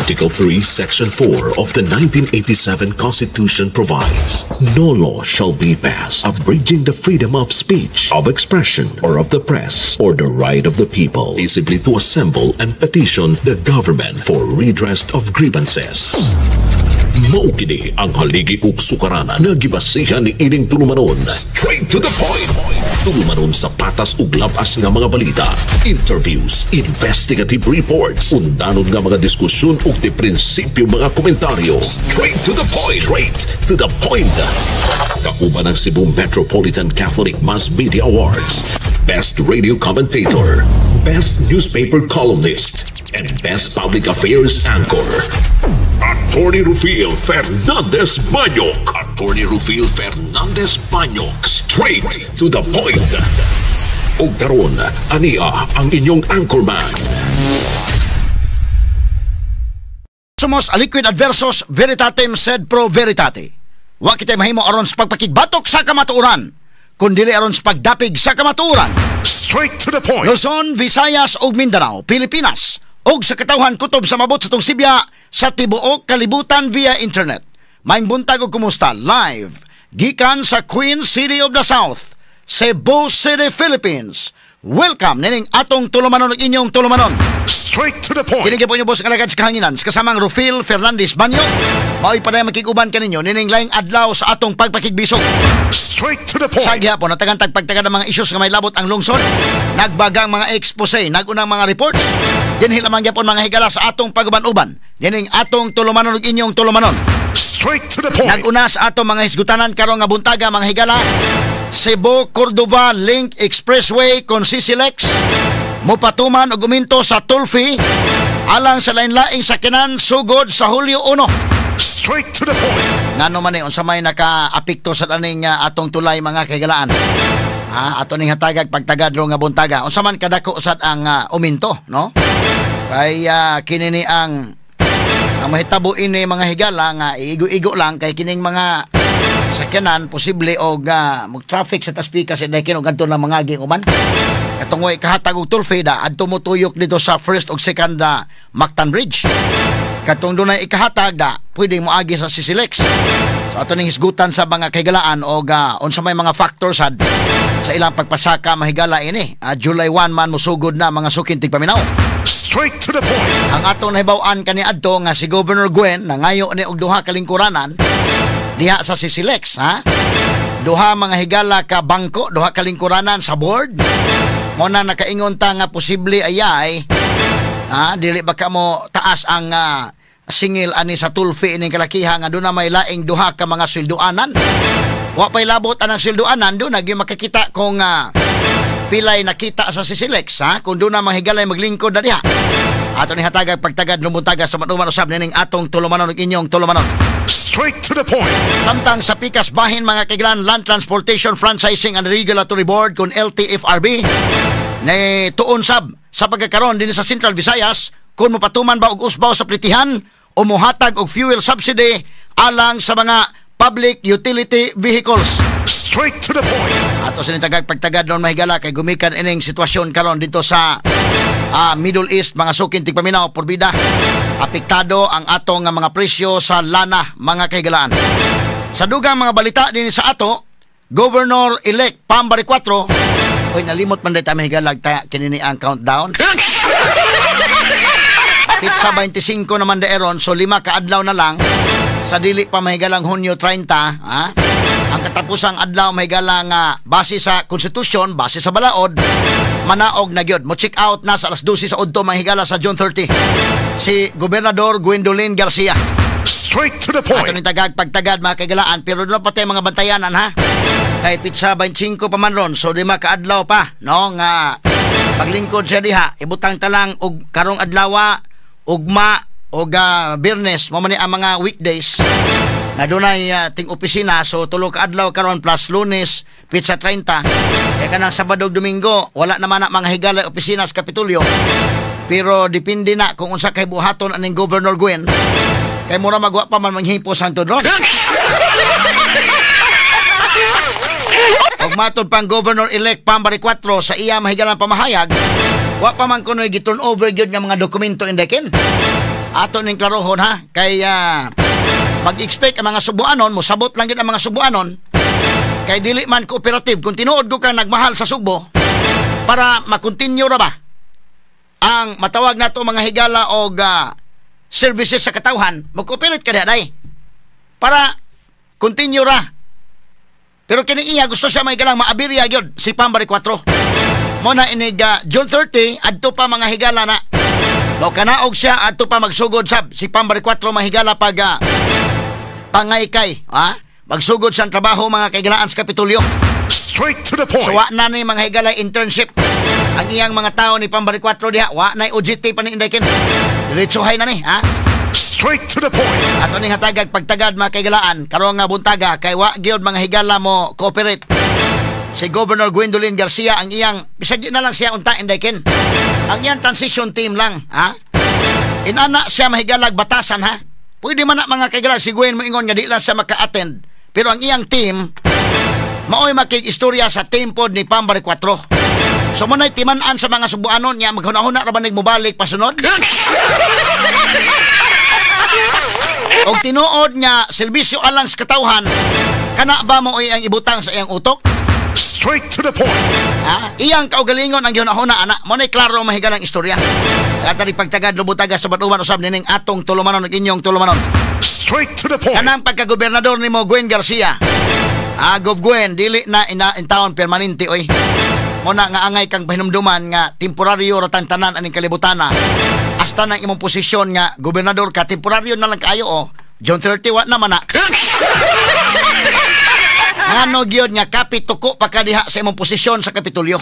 Article 3, Section 4 of the 1987 Constitution provides, "No law shall be passed abridging the freedom of speech, of expression, or of the press, or the right of the people peaceably to assemble and petition the government for redress of grievances." Mao kini ang haligi ug sukaranan nga gibasihan ni ining tulumanon. Straight to the point. Tulumanon sa patas ug labas nga mga balita, interviews, investigative reports, undanon nga mga diskusyon ug di prinsipyo mga komentaryo. Straight to the point. Straight to the point. Kauban ang Cebu Metropolitan Catholic Mass Media Awards, Best Radio Commentator, Best Newspaper Columnist, and Best Public Affairs Anchor. Attorney Rufil Fernandez Banyok. Attorney Rufil Fernandez Banyok. Straight to the point. Ug karon, ania ang inyong anchorman. Sumus aliquid adversus veritatem sed pro veritate. Wa kitay mahimo aron sa pagpakigbatok sa kamatuoran, kundili aron sa pagdapig sa kamatuoran. Straight to the point. Luzon, Visayas ug Mindanao, Pilipinas ug sa katawhan kutob sa mabot sa tong sibya sa tibuok kalibutan via internet. Maayong buntag ug kumusta, live gikan sa Queen City of the South, Cebu City, Philippines. Welcome nining atong tulumanon ug inyong tulumanon. Straight to the point. Kini po inyo boss nga alagad sa kahanginan sa kasamang Rufil Fernandez Banyo. Mao'y paday makig-uban kaninyo nining laing adlaw sa atong pagpakigbisog. Straight to the point. Sa gihapon natagan pagtagad ang mga issues nga may labot ang lungsod, nagbagang mga expose, nagunang mga reports. Dinhi lamang gyapon, mga higala, sa atong paguban-uban nining atong tulumanon ug inyong tulumanon. Straight to the point. Naguna sa atong mga hisgutanan karong nga buntaga, mga higala, Cebu Cordova Link Expressway kon CCLEX mopatuman og uminto sa toll fee alang sa lain-laing sakyanan sugod sa Hulyo 1. Straight to the point. Ngano man ni, unsa may naka-apekto sa aning atong tulay, mga kahigalaan? Ha, ato ning hatagag pagtagad nga buntaga. Unsa man kadako sad ang uminto, no? Kay kini ni ang mahitabo ini, mga higala, nga igo-igo lang kay kining mga sakyanan posible og mag-traffic sa taspika sa dahil og adto lang mga aging uban. Katong way kahatag og toll fee da adto mo tuyok dito sa first og second Mactan Bridge. Katong dunay ikahatag da pwede mo agi sa CCLEX. So ato ning hisgutan sa mga kahigalaan og unsa may mga factors sad sa ilang pagpasaka, mahigala, ini. July 1 man musugod na, mga suking tigpaminaw. Straight to the point. Ang atong nahibaw-an kaniadto nga si Governor Gwen nangayo ni og duha ka lingkuranan diha sa CCLEX, ha? Duha, mga higala, ka bangko, duha ka lingkuranan sa board. Mo na nakaingon ta nga posible ayay, ha, dili ba ka mo taas ang singil ani sa toll fee ining kalakiha nga doon na may laing duha ka mga swelduanan. Wa pa'y labot anang swelduanan, doon nagyo makakita kung pilay nakita sa CCLEX, ha, kung doon na mga higalay maglingkod na diha. Ato ni hatagag pagtagad lumuntaga sa manuman usab nining atong tulumanon ug inyong tulumanon. Straight to the point. Samtang sa pikas bahin, mga kailan, Land Transportation Franchising and Regulatory Board kun LTFRB ni tuon sab sa pagkakaroon din sa Central Visayas kung mopatuman ba og usbaw sa plitihan o mohatag og fuel subsidy alang sa mga public utility vehicles. Straight to the point. Ato sa nitagag pagtagad noon, mahigala, kay gumikan ining sitwasyon karon dito sa Middle East, mga suking tigpaminaw, porbida apektado ang atong nga mga presyo sa lana, mga kahigalaan. Sa dugang mga balita din sa ato, Governor-elect Pam Baricuatro. Oy, nalimot man dahil mahigalag ta kini ni ang countdown. Pitsa 25 naman deeron, so 5 ka adlaw na lang sa dili pa mahigalang Hunyo 30, ha? Ang katapusang adlaw, mahigalang, base sa konstitusyon, base sa balaod, manaog na gyud. Mo check out na sa alas 12 sa udto, mahigala, sa June 30 si Gobernador Gwendolyn Garcia. Straight to the Ato point. ni tagag pagtagad, mga kagalaan, pero doon pa tayo mga bantayanan, ha. Kay pitsa 25 pa man ron, so 5 ka adlaw pa, no, nga paglingkod siya diha, ibutang ta lang og karong adlawa, ugma og Biyernes, mo man ni ang mga weekdays na dunay ting opisina, so 3 ka adlaw karon plus Lunes pitsa 30. Kay kanang Sabado ug Domingo wala naman na mga higala opisina sa Kapitolyo. Pero depende na kung unsa kay buhaton aning Governor Gwen. Kay mura magwa pa man manghipos ang tudron. Og matod pang Governor-elect Pam Baricuatro sa iya mahigalang pamahayag, wa pa man kuno'y gi-turn over gyud nga mga dokumento indekin. Ato ning klarohon ha, kay mag-expect ang mga Subuanon, mosabot lang gyud ang mga Subuanon kay dili man cooperative. Kung tinuod ko kang nagmahal sa Sugbo para makontinue ra ba ang matawag nato mga higala og services sa katawhan, mag-cooperate ka diha para continue ra. Pero kini iya gusto siya mga higalang maabirya gyud si Pam Baricuatro. Mo na inig June 30 adto pa mga higala na mo kanaog siya, adto pa magsugod sab si Pam Baricuatro mga higala pag pangaykay, ha? Magsugod siyang trabaho mga kahigalaan sa Kapitolyo. Straight to the point. So wa na ni mga higala internship ang iyang mga tao ni Pam Baricuatro diha, wa na OJT pa ni Inday Ken. Diretsohay na ni, ha? Straight to the point. Ato ning hatagag pagtagad mga kahigalaan karon nga buntaga kay wa gyud mga higala mo cooperate si Governor Gwendolyn Garcia. Ang iyang bisag di na lang siya unta, Inday Ken. Ang iyang transition team lang, ha? Inana siya mahigalag batasan ha. Pwede man na mga kahigalaan si Gwen moingon nga di lang siya maka-attend. Pero ang iyang team maoy makig-istorya sa team pod ni Pam Baricuatro. So mo na'y timan-an sa mga Subuanon niya, maghuna-huna ra ba nig mobalik pasunod? Og tinuod nga serbisyo alang sa katawhan, kana ba maoy ang ibutang sa iyang utok? Straight to the point. Ha? Iyang kaugalingon ang gihuna-huna ana. Mo na'y klaro mahigalang istorya. At ari pagtagad lubutaga sa batuban usab nining atong tulumanon ug inyong tulumanon. Straight to the point. Kanang pagkagobernador nimo Gwen Garcia. Ah, Gov Gwen, dili na ina in taon permanente oy. Muna nga angay kang pahinumduman nga temporaryo ra tang tanan aning kalibutana. Hasta nang imong posisyon nga gobernador ka, temporaryo na lang kaayo oh. June 30 wa naman na. Ngano gyud nga kapit tuko pa ka diha sa imong posisyon sa Kapitolyo?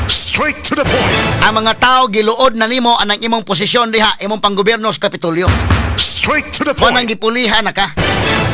Straight to the point. Ang mga tao giluod na nimo anang imong posisyon diha, imong panggobyerno sa Kapitolyo. Straight to the Kung ang point. gipulihan na ka.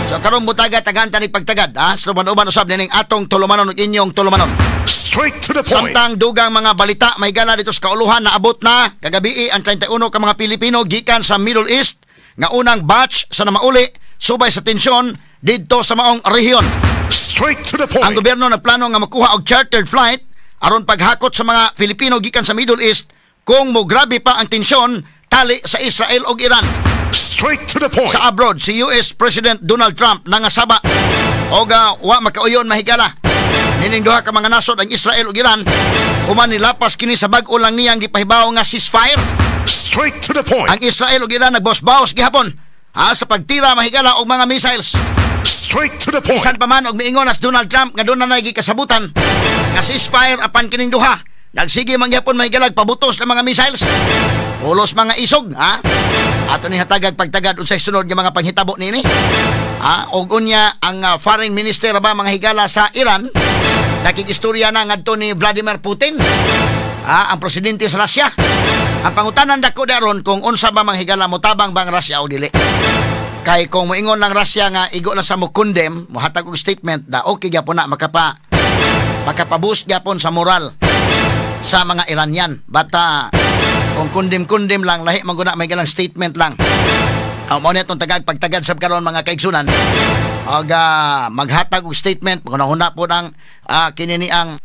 So karon butaga tagan tanig pagtagad ha, sa uban-uban usab nining atong tulumanon ug inyong tulumanon. Straight to the point. Samtang dugang mga balita may gala dito sa kauluhan, naabot na kagabi ang 31 ka mga Pilipino gikan sa Middle East nga unang batch sa namauli subay sa tensyon didto sa maong rehiyon. Straight to the point. Ang gobyerno nagplano nga makuha og chartered flight aron paghakot sa mga Pilipino gikan sa Middle East kung mograbe pa ang tensyon tali sa Israel ug Iran. Straight to the point. Sa abroad, si US President Donald Trump nangasaba og wa makauyon mahigala nining duha ka mga nasod ang Israel ug Iran human nilapas kini sa bag-o lang niyang gipahibaw nga ceasefire. Straight to the point. Ang Israel ug Iran nagbawas-bawas gihapon ha, sa pagtira mahigala og mga missiles. Straight to the point. Bisan pa man og miingon as Donald Trump nga doon na nagikasabutan nga ceasefire apan kining duha, nagsige man gihapon mahigalag pabutos ng mga missiles. Ulos mga isog ha. Ato ni hatagag pagtagad unsay sunod nga mga panghitabo niini. Ha, og unya ang foreign minister ba mga higala sa Iran nakikistorya na ngadto ni Vladimir Putin. Ha, ang presidente sa Russia. Ang pangutanan dako daron kung unsa ba mga higala motabang bang Russia o dili. Kay kung moingon lang Russia nga igo lang sa mo condemn, mohatag og statement da okay gyapon na makapaboost gyapon sa moral sa mga Iranian. Bata kung condemn-condemn lang lahi man guna may galang statement lang. Ang mo na itong tagag pagtagad sab karon mga kaigsunan. Og maghatag og statement pangunahuna po ng kini ni ang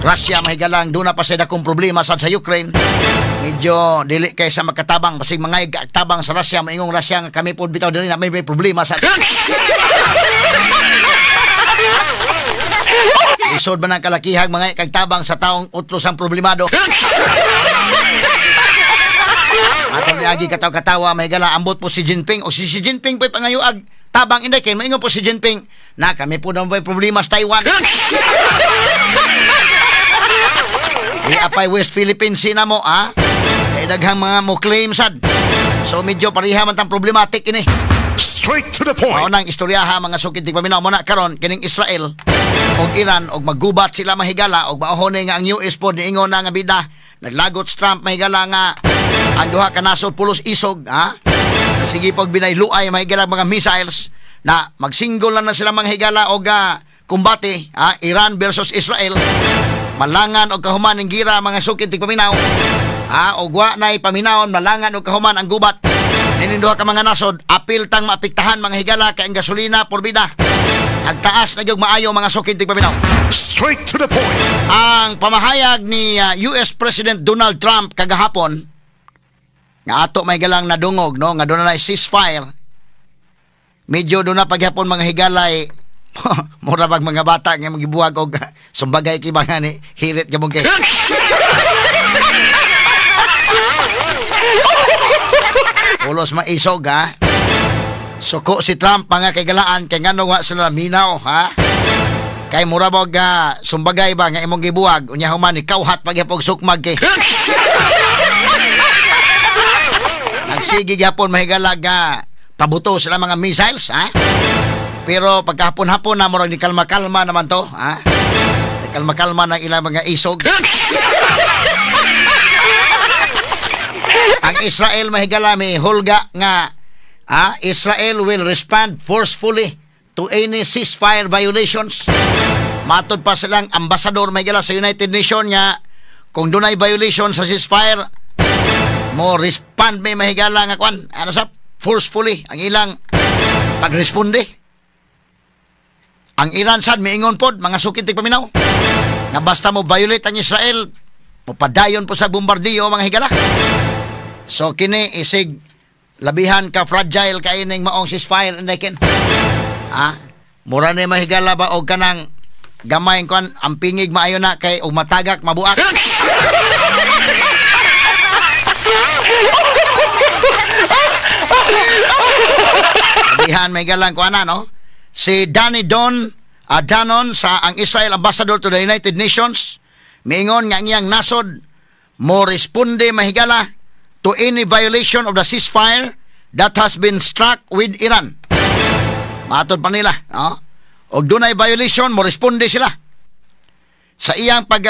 Russia mahigalang doon na pa sa dakong problema sad sa Ukraine. Medyo dili kay sa makatabang basig mga tabang sa Russia maingong Russia nga kami po bitaw dili na may problema sa Isod man ang kalakihag mga kagtabang sa taong utlos ang problemado. Atong niagi kataw-katawa may gala ambot po si Jinping o si Xi Jinping po'y pangayuag tabang inday kay maingon po si Jinping na kami po naman po'y problema sa Taiwan. Iapay West Philippines Sea na mo ha. Kay daghang mga mo claim sad. So medyo pareha man tang problematic ini. Straight to the point. Mao nang istoryaha mga sukid tigpaminaw mo na karon kining Israel og Iran og maggubat sila mahigala og maohon nga ang US pod niingon na nga bida naglagot si Trump mahigala nga ang duha ka nasod pulos isog ha. Sige pag binayluay mahigala mga missiles na magsinggol lang na sila mga higala og kumbate ha, Iran versus Israel. Malangan og kahuman ng gira mga sukid tigpaminaw ha, og wa nay paminawon malangan og kahuman ang gubat. Nining duha ka mga nasod apil tang maapektahan mga higala kay ang gasolina porbida nagtaas na gyud maayo mga sukid tigpaminaw. Straight to the point. Ang pamahayag ni US President Donald Trump kagahapon Nga ato may galang nadungog, no, nga doon na ceasefire. Medyo doon na paghapon mga higalay, mura bag mga bata nga magibuhag og sumbagay kay ba nga ni hirit ka mong kay. Ulos maisog ha. Suko si Trump mga kaigalaan kay ngano wa sila minaw ha. Kay mura bag sumbagay ba nga imong gibuhag unya human ikawhat paghapon sukmag kay. Nagsige gyapon mahigala nga pabuto sila mga missiles ha. Pero pagkahapon-hapon na murag ni kalma-kalma naman to ha. Kalma-kalma ng ilang mga isog. Ang Israel mahigala may hulga nga ha, Israel will respond forcefully to any ceasefire violations. Matod pa silang ambasador mahigala sa United Nations nga kung dunay violation sa ceasefire mo respond may mahigala nga kwan ano sa forcefully ang ilang pagresponde. Ang Iran sad miingon pod mga sukit tigpaminaw nga basta mo violate ang Israel mopadayon po sa bombardiyo mga higala. So kini isig labihan ka fragile kay ining maong ceasefire inday ken. Ha? Mura ni mahigala ba og kanang gamay kwan ang pingig maayo na kay og matagak mabuak. Labihan may galang kuan na, no? Si Danny Danon sa ang Israel Ambassador to the United Nations miingon nga ang iyang nasod mo responde mahigala to any violation of the ceasefire that has been struck with Iran. Matod pa nila, no? Og dunay violation mo responde sila. Sa iyang pag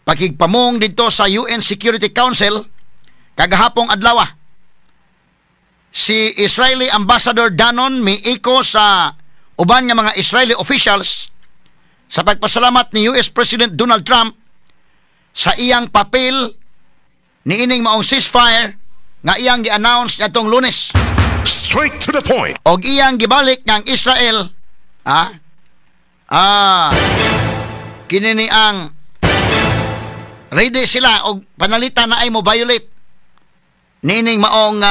pakigpamong dito sa UN Security Council kagahapong adlaw, si Israeli Ambassador Danon miiko sa uban nga mga Israeli officials sa pagpasalamat ni US President Donald Trump sa iyang papel niining maong ceasefire nga iyang gi-announce niadtong Lunes. Straight to the point. Og iyang gibalik ng Israel kini ni ang ready sila og panalitan na ay mo violate niining maong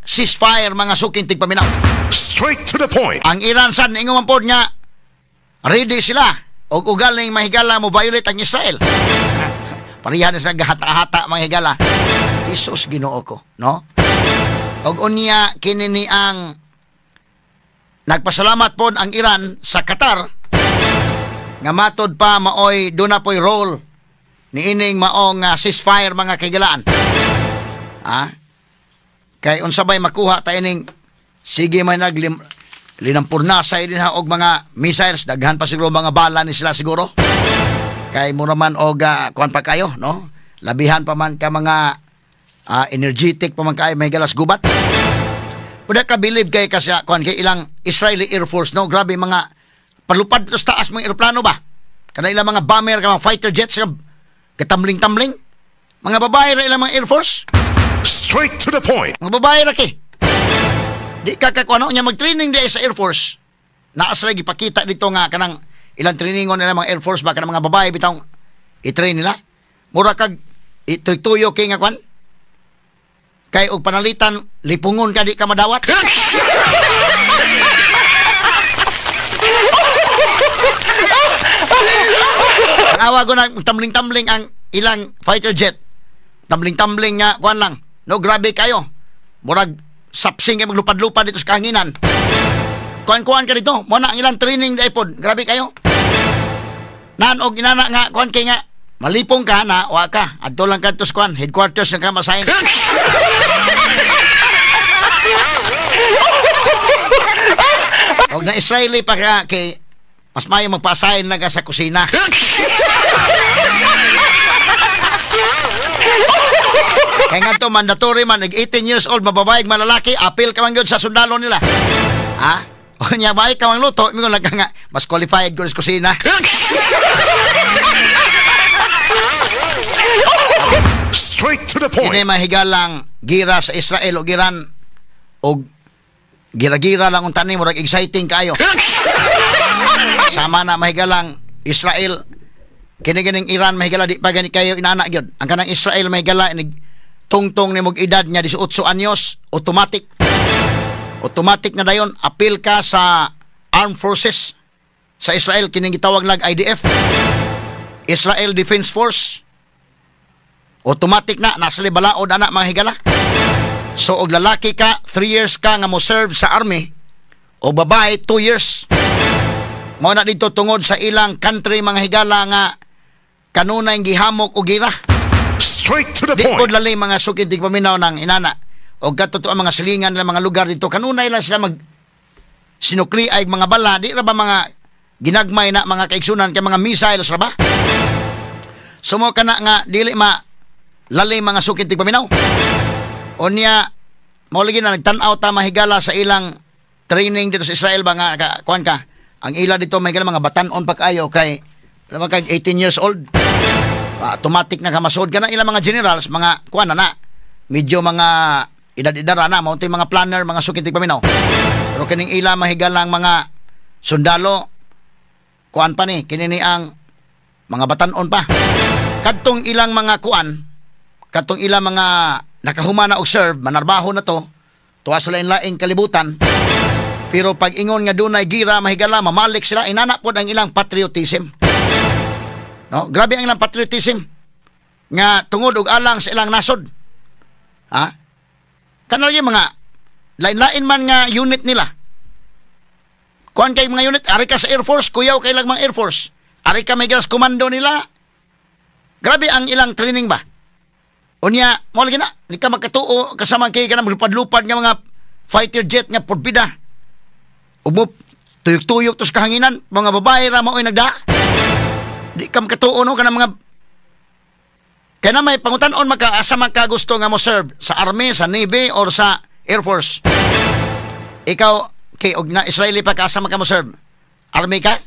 ceasefire mga suking tigpaminaw. Straight to the point. Ang Iran sad niingon man pod nga ready sila og ugaling mahigala mo violate ang Israel. Pareha na sa gahata-hata mga higala. Jesus Ginoo ko, no? Og unya kini ni ang nagpasalamat pod ang Iran sa Qatar nga matod pa maoy duna poy role niining maong ceasefire mga kahigalaan. Ha? Kay unsa bay makuha ta ining sige may naglim linampurnasa din ha og mga missiles, daghan pa siguro mga bala ni sila siguro. Kay mura man og kuan pa kayo, no? Labihan pa man ka mga energetic pa man kayo may galas gubat. Pwede ka believe kay kasi kuan kay ilang Israeli Air Force, no? Grabe mga palupad sa taas mga eroplano ba? Kana ilang mga bomber ka mga fighter jets katamling-tamling. Mga babae ra ilang mga Air Force. Straight to the point. Mga babae ra kay. Di ka kakuano nya mag-training di sa Air Force. Naa sila gipakita dito nga kanang ilang trainingon nila mga Air Force ba kanang mga babae bitawng i-train nila. Mura kag ituyo kay nga kwan. Kay og panalitan lipungon ka di ka madawat. Tanawa ko na tambling-tambling ang ilang fighter jet. Tambling-tambling nga kwan lang. No, grabe kayo. Murag sapsing kay maglupad-lupad dito sa kahanginan. Kuan-kuan ka dito. Mo na ang ilang training di pod. Grabe kayo. Nan og inana nga kuan kay nga malipong ka na wa ka. Adto lang kadto sa kuan headquarters nga ka masahin. Og na Israeli pa ka kay mas maayo magpa-assign lang ka sa kusina. Kaya nga to, mandatory man, 18 years old, mababae, malalaki, apil ka man yun sa sundalo nila. Ha? O niya, bae ka mang luto, mingon lang ka nga, mas qualified ko sa kusina. Straight to the point. Kini mahigalang gira sa Israel o Iran, o gira-gira lang ang tanim, murag exciting kayo. Sama na mahigalang Israel, kini ganing Iran mahigala di pa gani kayo inana gyud. Ang kanang Israel mahigala inig tungtong nimog edad nga 18 anyos, automatic. Automatic na dayon apil ka sa Armed Forces sa Israel, kining gitawag lag IDF, Israel Defense Force. Automatic na nasa balaod ana mga higala. So og lalaki ka, 3 years ka nga mo serve sa army, o babae 2 years. Mao na dito tungod sa ilang country mga higala nga kanunay gihamok og gira. Straight to the Di point. pod lali mga sukid di paminaw ng inana. Og kadto ang mga silingan nila mga lugar dito kanunay lang sila mag sinukli ay mga bala, di ra ba mga ginagmay na mga kaigsunan kay mga missiles ra ba? Sumo kana nga dili ma lali mga sukid di paminaw. Unya mao lagi na nagtan-aw ta mahigala sa ilang training dito sa Israel ba nga ka, kuan ka. Ang ila dito mahigala mga batan-on pa kaayo kay alam kay 18 years old. Automatic na kamasod ka na ilang mga generals, mga kuan na na. Medyo mga edad-edara na, mao mga planner, mga sukid di paminaw. Pero kining ila mahigalang mga sundalo, kuan pa ni, kini ni ang mga batan-on pa. Kadtong ilang mga kuan, kadtong ilang mga nakahuma na og serve, manarbaho na to, tuwa sa lain-laing kalibutan. Pero pag ingon nga dunay gira mahigala, mamalik sila, inana pod ang ilang patriotism. No, grabe ang ilang patriotism nga tungod og alang sa ilang nasod. Ha? Kanang mga lain-lain man nga unit nila. Kuan kay mga unit, ari ka sa Air Force, kuyaw kay lang mga Air Force. Ari ka may gas komando nila. Grabe ang ilang training ba. Unya, mo lagi na, di ka makatuo kasama kay kanang lupad-lupad nga mga fighter jet nga porbida. Ug tuyok-tuyok tos kahanginan, mga babae ra mao'y nagda. Di ka makatuo no kanang mga kaya na may pangutan-on makaasa man ka gusto nga mo serve sa Army, sa Navy or sa Air Force. Ikaw kay og na Israeli pa ka asa man ka mo serve? Army ka?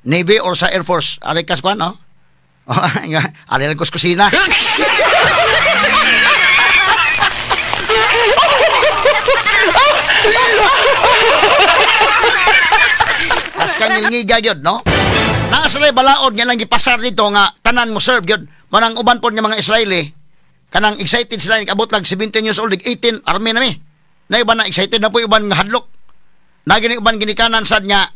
Navy or sa Air Force? Ari ka sa kuan, no? Ari lang kus kusina. As kang nilngiga gyud, no? Naa sila balaod nga lang gipasar dito nga tanan mo serve gyud. Manang uban pod nga mga Israeli kanang excited sila abot lang 17 years old, 18 army na mi. Na uban na excited na po uban nga hadlok. Na gini uban ginikanan sad nga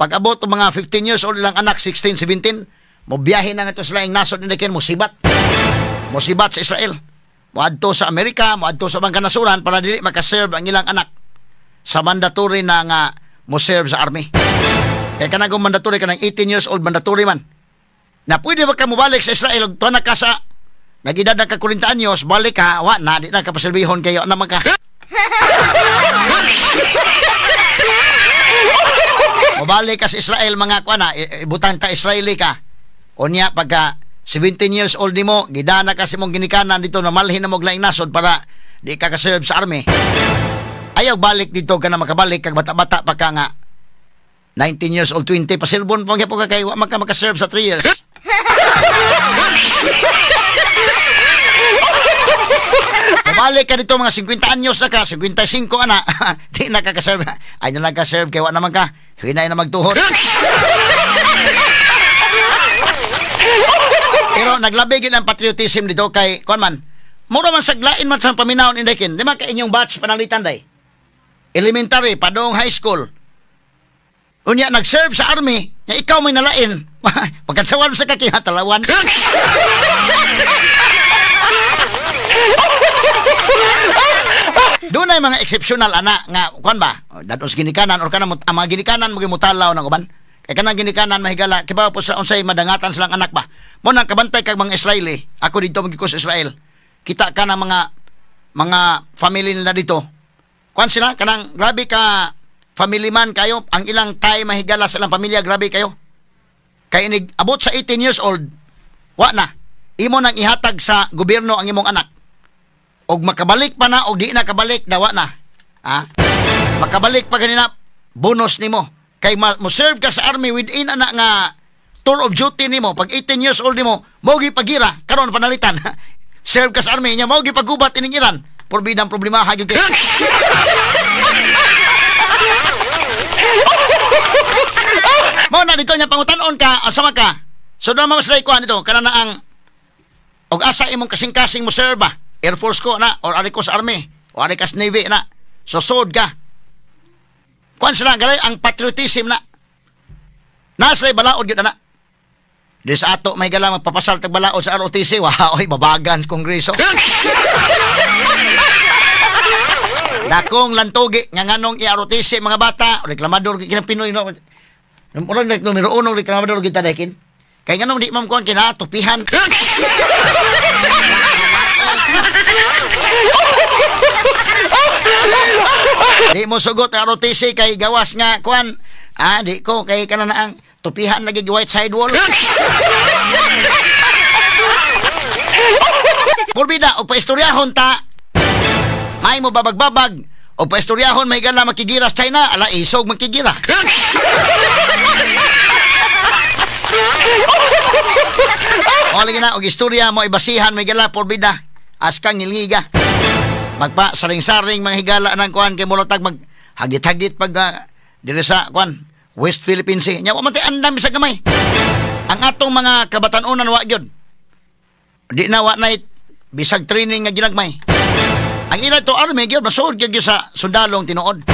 pag abot og mga 15 years old lang anak 16, 17, mo biyahe na ngadto sila ing nasod nila ken mo sibat. Mo sibat sa Israel. Moadto sa Amerika, moadto sa ubang kanasuran para dili maka-serve ang ilang anak sa mandatory na nga mo serve sa army. Kaya kanang mandatory kanang 18 years old mandatory man. Na pwede ba ka mobalik sa Israel og tuwa na ka sa nagedad na ka 40 anyos, balik ka, wa na di na ka pasilbihon kayo naman ka. Mobalik ka sa Israel mga kuan na, ibutang ta Israeli ka. Unya pagka 17 years old nimo, gidana ka sa imong ginikanan dito na malhin na mo og laing nasod para di ka ka-serve sa army. Ayaw balik dito ka na makabalik kag bata-bata pa ka nga 19 years old, 20, pasilbon pa gyapon ka kay wa man ka maka-serve sa 3 years. Mabalik ka dito mga 50 anyos na ka, 55 ana, di na ka ka-serve. Ay na lang ka-serve kay wa naman ka, hinay na magtuhod. Pero naglabi gyud ang patriotism dito kay kuan man. Mura man saglain man sa paminawon indekin. Di man ka inyong batch panalitan day. Elementary, padong high school. Unya nag-serve sa army, nga ikaw may nalain. Pagkatsawan sa kakiha, talawan. Doon ay mga exceptional ana nga kuan ba? Dadon sa ginikanan or kanang ang mga ginikanan mo gimutalaw ng uban. Kay kanang ginikanan mahigala kibaw po sa unsay madangatan silang anak ba. Mo nang kabantay kag mga Israeli. Ako dito magiko sa Israel. Kita ka ng mga family nila dito. Kuan sila kanang grabe ka family man kayo, ang ilang tay mahigala sa ilang pamilya, grabe kayo. Kay inig abot sa 18 years old, wa na. Imo nang ihatag sa gobyerno ang imong anak. Og makabalik pa na og di na kabalik, dawa na. Ha? Makabalik pa ganina, bonus nimo. Kay mo serve ka sa army within ana nga tour of duty nimo. Pag 18 years old nimo, mao gipagira karon panalitan. Serve ka sa army nya, mao gipagubat ining Iran. Porbidang problema ha gyud kay. Mao na dito nya pangutan-on ka, asa man ka. So doon man sila ikuan dito kana na ang og asa imong kasing-kasing mo serve ba. Air Force ko na or ari ko sa Army o ari ka sa Navy na. Susod ka. Kuan sila galay ang patriotism na. Nasa balaod gyud na. Di sa ato may gala magpapasal tag balaod sa ROTC, wow, oy babagan kongreso. Dakong lantugi nga nganong i-ROTC mga bata, reklamador kinang Pinoy no. Murag numero 1 reklamador kita dekin. Kay nganong di man kuan kinatupihan. Di mo sugot ang ROTC kay gawas nga kuan. Ah, di ko kay kanana ang tupihan lagi white sidewall. Porbida og paistoryahon ta. May mo babagbabag o paistoryahon may gala makigira sa China, ala isog makigira. O lagi na og istorya mo ibasihan may gala porbida askang ngilngiga. Magpa saring-saring mga higala ng kuan kay mulotag mag hagit-hagit pag diri sa kuan West Philippine Sea. Nya wa man tay andam sa gamay. Ang atong mga kabatan-onan wa gyud. Di na wa nay bisag training nga ginagmay. Ang ila to army gyud masuod gyud sa sundalong tinuod.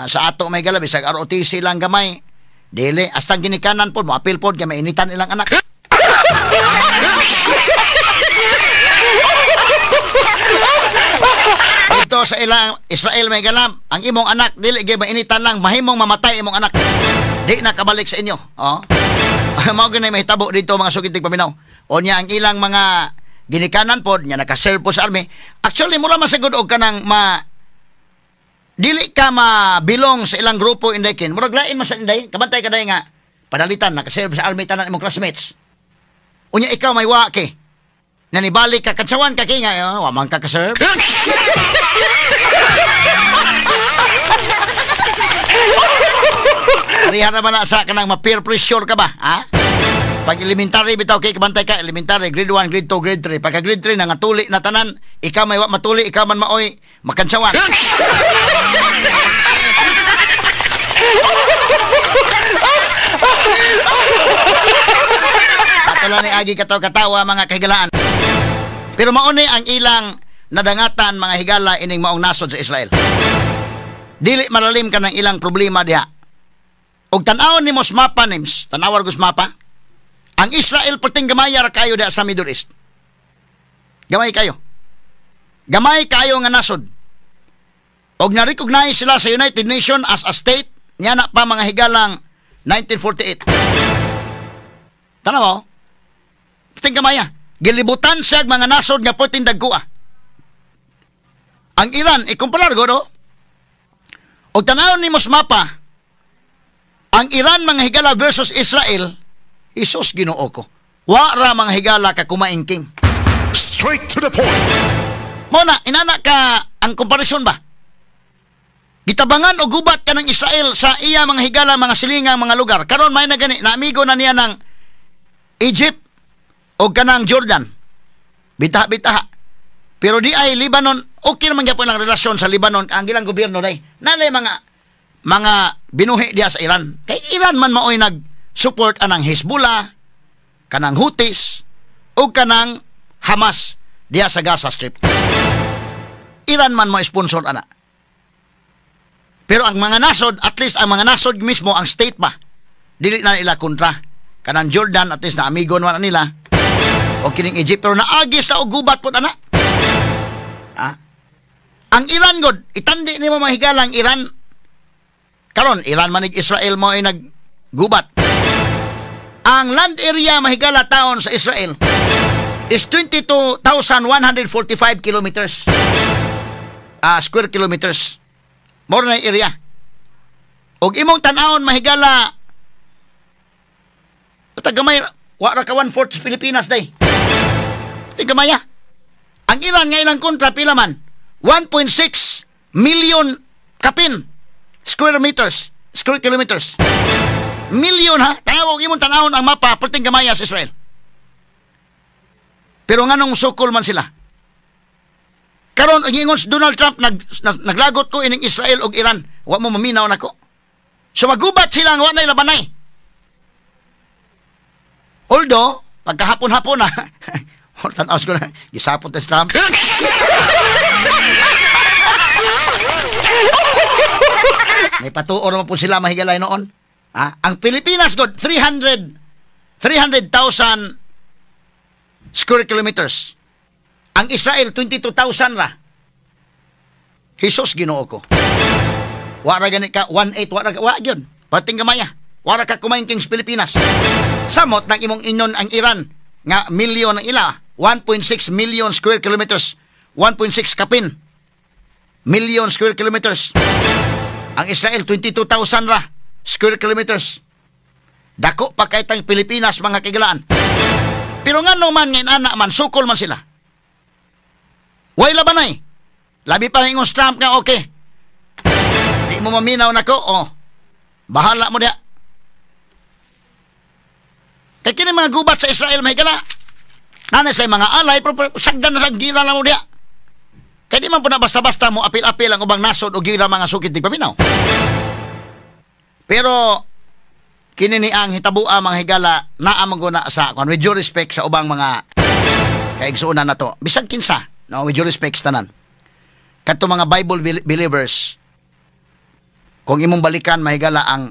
Sa ato may gala bisag ROTC lang gamay. Dili hasta ginikanan pod moapil pod kay mainitan ilang anak. Dito sa ilang Israel may galam, ang imong anak dili gyud mainitan lang, mahimong mamatay imong anak. Di na kabalik sa inyo. Oh. Mao gyud mahitabo dito mga sugitig paminaw. O niya ang ilang mga ginikanan pod nya naka-serve po sa army. Actually mura man sagud og kanang ma dili ka mabilong sa ilang grupo inday kin. Murag lain man sa inday, kabantay ka day nga padalitan naka-serve sa army tanan imong classmates. Unya ikaw may wa ke. Nanibalik ka katsawan ka kay nga wa man ka ka-serve. Riha na ba na sa kanang ma-peer pressure ka ba, ha? Pag elementary bitaw kay kabantay ka elementary grade 1, grade 2, grade 3. Pagka grade 3 nangatuli na tanan, ikaw may wa matuli, ikaw man maoy makantsawan. Ato lang ni agi katawa-katawa mga kahigalaan. Pero mauni ang ilang nadangatan mga higala ining maong nasod sa Israel. Dili malalim ka ng ilang problema diha. Og tan-awon nimo sa mapa nims, tan-awar gus mapa. Ang Israel perting gamay ra kayo diha sa Middle East. Gamay kayo. Gamay kayo nga nasod. Og na-recognize sila sa United Nations as a state niya na pa mga higalang 1948. Tanaw mo? Perting gamaya. Gilibutan siya mga nasod nga perting dagkoa. Ang Iran, ikumparar go, og tan-awon nimo sa mapa, ang Iran mga higala versus Israel, Isus Ginoo ko. Wa ra mga higala ka kumaingking. Straight to the point. Mona, inana ka ang komparison ba? Gitabangan o gubat ka ng Israel sa iya mga higala, mga silingang mga lugar. Karon may na gani, naamigo na niya ng Egypt o kanang Jordan. Bitaha-bitaha. Pero di ay Lebanon, okay naman gyapon ang relasyon sa Lebanon, ang ilang gobyerno day. Nalay mga binuhi diya sa Iran. Kay Iran man maoy nag-support anang Hezbollah, kanang Houthis, o kanang Hamas diya sa Gaza Strip. Iran man mo sponsor ana. Pero ang mga nasod, at least ang mga nasod mismo, ang state ba, dili na nila kontra. Kanang Jordan, at least na amigo naman nila. O kining Egypt, pero naagis na og gubat po ana. Ah? Ang Iran god, itandi nimo mahigala ang Iran. Karon Iran manig Israel mo ay naggubat. Ang land area mahigala taon sa Israel is 22,145 kilometers. Square kilometers. More na area. Og imong tan-awon mahigala tagamay wa ra ka 1/4 sa Pilipinas day. Tigamaya. Ang Iran nga ilang kontra pila man 1.6 million kapin square meters, square kilometers. Million ha. Tawag imong tan-awon ang mapa perting gamaya sa Israel. Pero nganong sukol man sila? Karon ingon si Donald Trump naglagot ko ining Israel og Iran. Wa mo maminaw nako. So magubat sila nga wa nay labanay. Although pagkahapon-hapon na Tanaw ko na, gisapot na si Trump. May patuor naman po sila mahigalay noon. Ha? Ang Pilipinas, God, 300,000 square kilometers. Ang Israel, 22,000 ra. Jesus, Ginoo ko. Wara gani ka, 1.8, wara ka, wa yun. Pating gamaya. Wara ka kumain kings Pilipinas. Samot ng imong inon ang Iran, nga milyon ang ila, 1.6 million square kilometers, 1.6 kapin, million square kilometers. Ang Israel, 22,000 ra square kilometers. Dako pa kahit ang Pilipinas, mga kigalaan. Pero nga no man, ngayon anak man, sukol man sila. Way labanay. Labi pa ingon Trump nga, okay. Di mo maminaw nako, oh. Bahala mo diya. Kaya kini mga gubat sa Israel, may gala. Nanay sa mga alay, pero sagdan na lang gira lang mo diya. Kaya di man po na basta-basta mo apil-apil ang ubang nasod o gira mga sukit di paminaw. Pero, kini ni ang hitabua mga higala, naamang ko na sa, with due respect sa ubang mga kaigsuonan na to. Bisag kinsa, no, with due respect sa tanan. Kadto mga Bible believers, kung imong balikan mahigala ang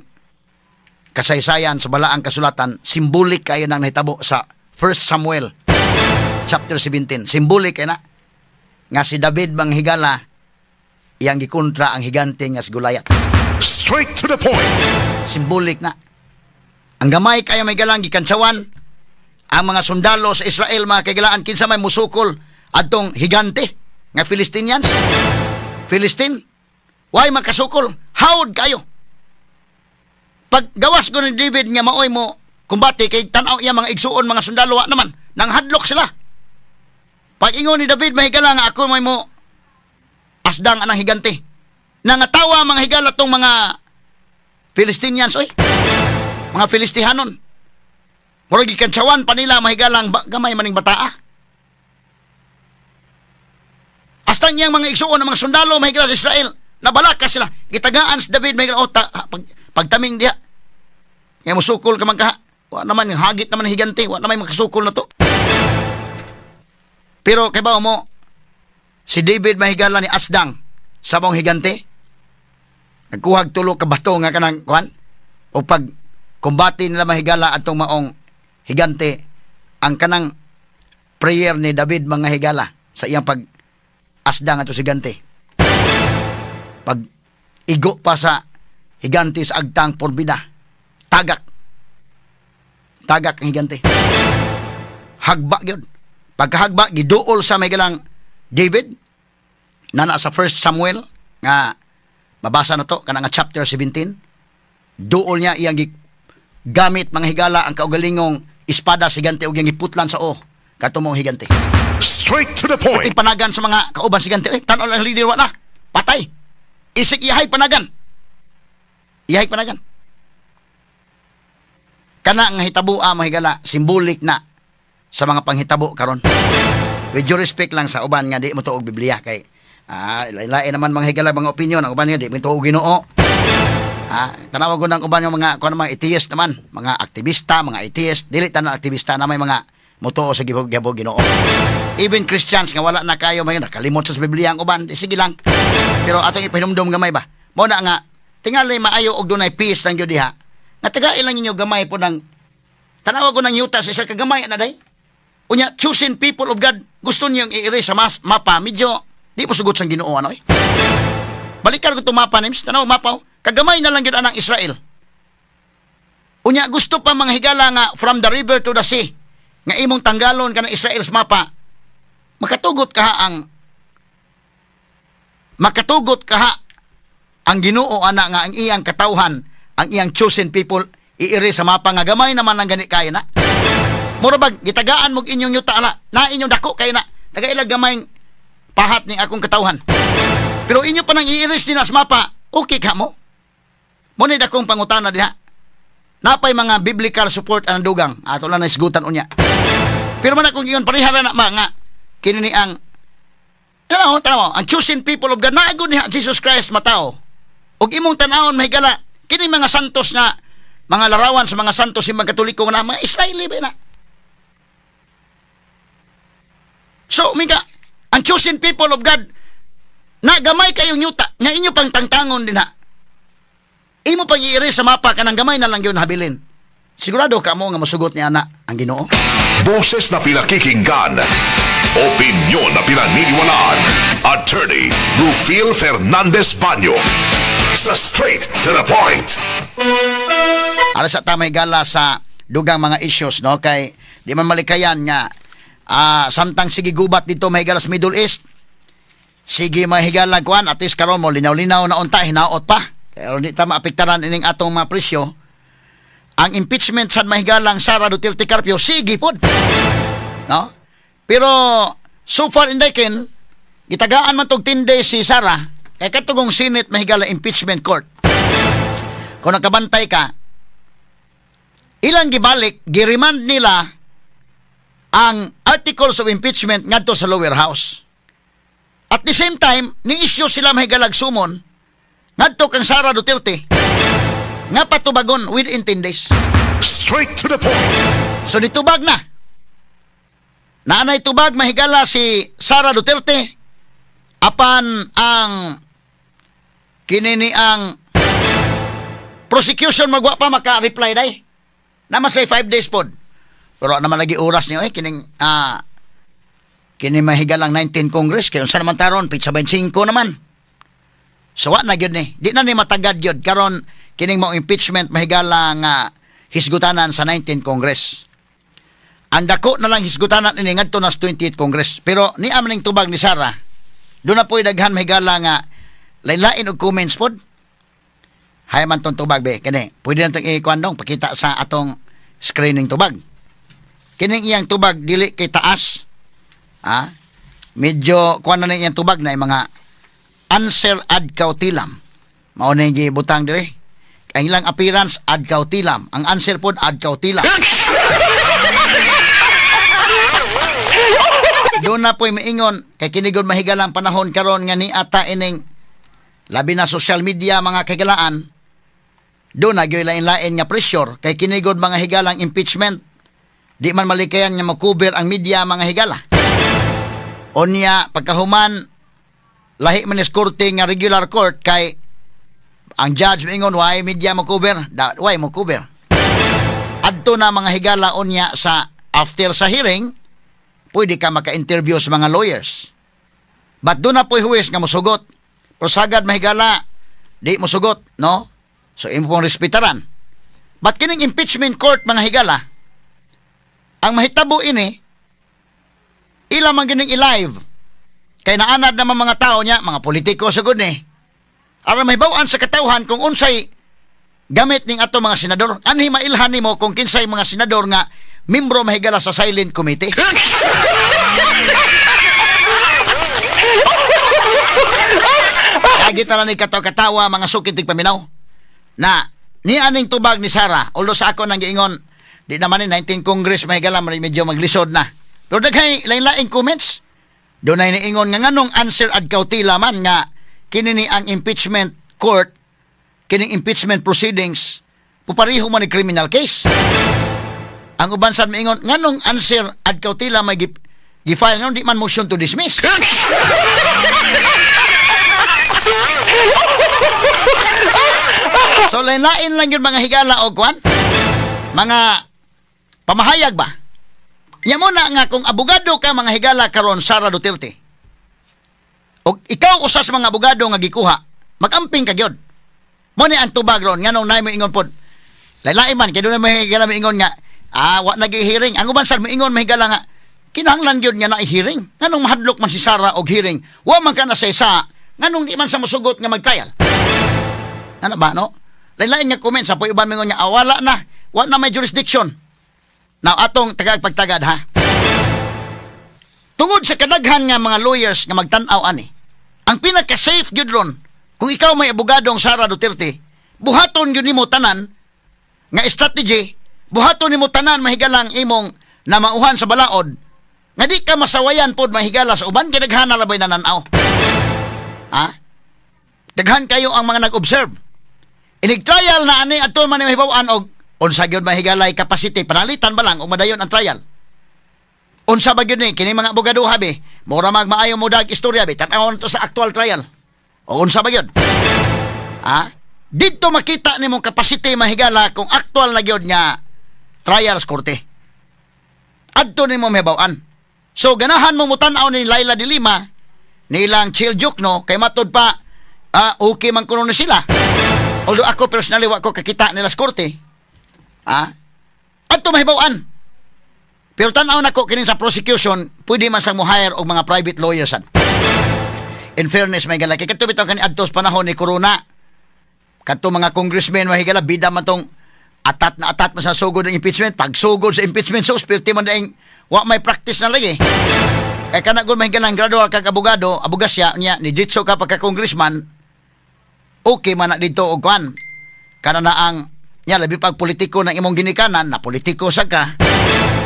kasaysayan sa balaang kasulatan, simbolik kayo nang nahitabo sa 1 Samuel chapter 17. Simbolik kayo na nga si David manghigala iyang gikontra ang higante nga si Goliath. Straight to the point. Simbolik na. Ang gamay kayo may galang gikantsawan ang mga sundalo sa Israel, mga kaigalaan, kinsa may musukol adtong higante nga Philistinians. Philistine, why makasukol? Howd kayo. Pag gawas ko ni David nga maoy mo kumbate kay tan-aw iya mga igsuon mga sundalo, wa naman nang hadlok sila. Pag ingon ni David mahigala nga ako may mo asdang anang higante. Nangatawa mga higala tong mga Philistinians, oy. Mga Filistihanon. Murag gikantsawan pa nila mahigalang gamay maning bataa. Hasta niyang mga igsuon ng mga sundalo mahigala sa Israel, nabalaka sila. Gitagaan si David mahigala, oh, pagtaming diha. Nga musukol ka man kaha. Wa naman hagit naman higante, wa naman makasukol na to. Pero kay ba mo si David mahigala ni asdang sa mong higante. Nagkuhag tulo ka bato nga kanang kuan o pag kumbate nila mahigala atong maong higante, ang kanang prayer ni David mga higala sa iyang pag asdang ato si higante. Pag igo pa sa higante sa agtang porbida, tagak. Tagak ang higante. Hagba gyud. Pagkahagba, giduol sa may galang David, nana sa 1 Samuel, nga mabasa na to, kanang chapter 17, duol niya iyang gamit mga higala ang kaugalingong espada sa higante ug iyang giputlan sa o katumong higante. Straight to the point. Pati panagan sa mga kauban sa higante, eh, tan-aw lang leader wa na, patay. Isik iyahay panagan. Iyahay panagan. Kana nga hitabua mga higala, simbolik na sa mga panghitabo karon. With due respect lang sa uban nga di mo tuog Biblia kay lain naman mga higala mga opinion ang uban nga di mo tuog Ginoo. Tanawag ko ng uban yung mga kuan mga atheist naman, mga aktivista, mga atheist, dili tanan aktivista na may mga motuo sa gibog Ginoo. Even Christians nga wala na kayo may nakalimot sa Biblia ang uban, di, sige lang. Pero atong ipahinumdom gamay ba. Mo na nga tingali maayo og dunay peace lang gyud diha. Nga tagai lang ninyo gamay po ng tanawag ko ng yuta sa isa ka gamay na day. Unya, choosing people of God, gusto niyong i-erase sa mapa, medyo di mo sugot sa Ginoo ano eh. Balikan ko itong mapa, Nims, tanaw mapa, oh. Kagamay na lang yun anang Israel. Unya, gusto pa mga higala nga from the river to the sea, nga imong tanggalon ka ng Israel's mapa, makatugot ka ha ang Ginoo ana nga ang iyang katawhan, ang iyang chosen people, i-erase sa mapa nga gamay naman ang gani kaya na. Mura bag, gitagaan mo inyong yuta ala, na inyong dako kayo na, tagailag gamay pahat ni akong katawhan. Pero inyo pa nang i-erase din sa mapa, okay ka mo? Muna dakong pangutana diha. Napay mga biblical support ang dugang, ato lang naisgutan unya. Pero man akong ingon, parihara na mga, kini ni ang, tanaw, tanaw, ang chosen people of God, naagod niya Jesus Christ matao. Og imong tanawon mahigala, kini mga santos na, mga larawan sa mga santos, yung mga Katoliko na, mga Israeli ba na? So, minga, ang chosen people of God, na gamay kayong yuta, nga inyo pang tangtangon din ha. Imo pang i sa mapa kanang gamay na lang yun habilin. Sigurado ka mo nga masugot niya na ang Ginoo. Boses na pinakikinggan. Opinyon na pinaniniwalaan. Attorney Rufil Fernandez Banyo. Sa Straight to the Point. Ara sa tamay gala sa dugang mga issues, no, kay di man malikayan nga samtang sige gubat dito mahigala sa Middle East, sige mahigala kuan, at least karon mo linaw-linaw na unta, hinaot pa pero di ta maapektaran ining atong mga presyo. Ang impeachment sad mahigalang Sara Duterte Carpio sige pod, no, pero so far inday ken gitagaan man tog 10 days si Sara kay katugong Senate mahigala impeachment court. Kung nakabantay ka, ilang gibalik, giremand nila ang articles of impeachment ngadto sa lower house. At the same time, ni-issue sila mahigalag summon ngadto kang Sara Duterte nga patubagon within 10 days. Straight to the point. So nitubag na. Naanay tubag mahigala si Sara Duterte apan ang kinini ang prosecution magwa pa maka-reply day. Naman say 5 days pod. Pero naman lagi oras niyo eh kining kini mahigalang 19 Congress kay unsa naman taron pitsa 25 naman. So wa na gyud ni. Di na ni matagad gyud karon kining mao impeachment mahigala nga hisgutanan sa 19 Congress. Ang dako na lang hisgutanan ini ngadto na sa 28 Congress. Pero ni ning tubag ni Sara, doon na po'y daghan mahigala nga lain-lain og comments pod. Hay man tong tubag be kini. Pwede na tong ikuan dong pakita sa atong screening tubag. Kining iyang tubag dili kay taas. Ha? Medyo kuan na iyang tubag na mga answer ad cautelam. Mao na yung gibutang dire. Ang ilang appearance ad cautelam. Ang answer pod ad cautelam. Doon na po'y maingon kay kinigod mahigalang panahon karon nga ni ata ining labi na social media mga kahigalaan. Doon na gyoy lain-lain nga pressure kay kinigod mga higalang impeachment. Di man malikayan nga makover ang media mga higala. Unya pagkahuman lahi man is korte nga regular court kay ang judge maingon why media mo cover, why mo cover. Adto na mga higala unya sa after sa hearing pwede ka maka-interview sa mga lawyers. But doon na po'y huwes nga mosugot. Pero sagad mahigala di mosugot, no? So imo pong respetaran. But kining impeachment court mga higala, ang mahitabo ini ila man gining i-live. Kay naanad naman mga tao niya, mga politiko sagud ni. Aron mahibaw-an sa katawhan kung unsay gamit ning ato mga senador. Anhi mailhan nimo kung kinsay mga senador nga membro mahigala sa silent committee. Lagi tala ni katawa-katawa mga sukit paminaw na ni aning tubag ni Sara, although sa ako nang giingon di naman ni 19 Congress mahigala medyo maglisod na. Pero daghay lain-laing comments. Doon ay niingon nga nganong answer ad cautela man nga kini ni ang impeachment court, kining impeachment proceedings pupariho man ni criminal case. Ang uban sad miingon nganong answer ad cautela may gi-file nganong di man motion to dismiss. So lain-lain lang yun mga higala o kwan, mga pamahayag ba? Nya mo na nga kung abogado ka mga higala karon Sara Duterte, o ikaw usa sa mga abogado nga gikuha, magamping ka gyud. Mo ni ang tubag ron nganong naay moingon pod. Lain-lain man kay doon may higala moingon nga wa nagi-hearing. Ang uban sad moingon mahigala nga kinahanglan gyud nga naay hearing. Nganong mahadlok man si Sara og hearing? Wa man ka na sa isa, nganong di man sa mosugot nga mag-trial? Ano ba no? Lain-lain nga comment sa uban moingon nga wala na, wa na may jurisdiction. Now atong tagag pagtagad ha. Tungod sa kadaghan nga mga lawyers nga magtan-aw ani, ang pinaka-safe gyud ron kung ikaw may abogadong Sara Duterte, buhaton gyud nimo tanan nga strategy, buhaton nimo tanan mahigalang imong namauhan sa balaod nga di ka masawayan pod mahigala sa uban kay daghan na labay nanan-aw. Ha? Daghan kayo ang mga nag-observe. Inig trial na ani adto man ni mahibaw-an og unsa gyud mahigalay capacity, panalitan ba lang og madayon ang trial. Unsa ba gyud ni kini mga abogado habi? Mura mag maayo mo dag istorya bi. Tan-awon to sa actual trial. O unsa ba gyud? Ha? Didto makita nimong capacity, mahigala, kung actual na gyud nga trial sa korte. Adto nimo mahibaw-an. So ganahan mo mutan-aw ni Leila de Lima nilang Chel Diokno kay matud pa okay man kuno ni sila. Although ako personally wa ko kakita nila sa korte. Adto mahibaw-an. Pero tan-aw nako kini sa prosecution, pwede man sang mo-hire og mga private lawyers sad. In fairness, may gala kay kadto bitaw kani adto sa panahon ni Corona. Kadto mga congressmen, mahigala, bida man tong atat na atat man sa sugod ng impeachment. Pag sugod sa impeachment, so perti man daing wa may practice na lagi. Kay kana gud, mahigala, gradual kag abogado, abogasya niya ni ditso ka pagka congressman, okay man na dito og kwan. Kana na ang nya labi pag politiko ng imong ginikanan na politiko sa ka.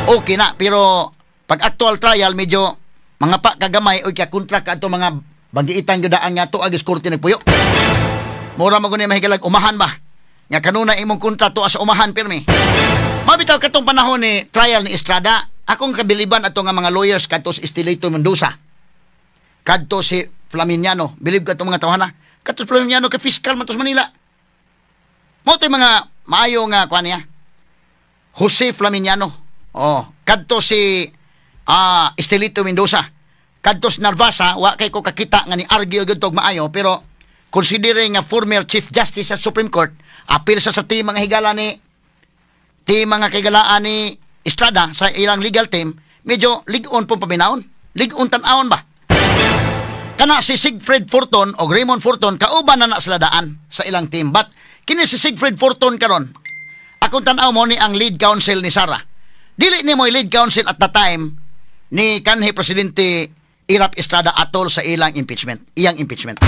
Okay na, pero pag actual trial medyo mga pa kagamay oy ka kontra ka ato mga banggiitan gyud daan nga to agis korte nagpuyo. Mura mo guni, mahigalag, umahan ba? Nga kanuna imong kontra to sa umahan pirmi. Mabitaw katong panahon ni trial ni Estrada, akong kabiliban ato nga mga lawyers kadto si Estelito Mendoza. Kadto si Flaminiano, bilib kadto mga tawhana. Kadto si Flaminiano kay fiscal man to sa Manila. Mao to'y mga maayo nga kuan niya. Jose Flaminiano. Oh, kadto si Estelito Mendoza. Kadto si Narvasa, wa kay ko kakita nga ni argue gyud tog maayo, pero considering nga former Chief Justice sa Supreme Court, apil sa team mga higala ni team mga kaigalaan ni Estrada sa ilang legal team, medyo lig-on pong paminawon. Lig-on tan-awon ba? Kana si Siegfried Forton o Raymond Forton, kauban na na sila daan sa ilang team. But kini si Siegfried Forton karon, akong tan-aw mo ni ang lead counsel ni Sara. Dili ni mo lead counsel at the time ni kanhi Presidente Erap Estrada atol sa ilang impeachment, iyang impeachment.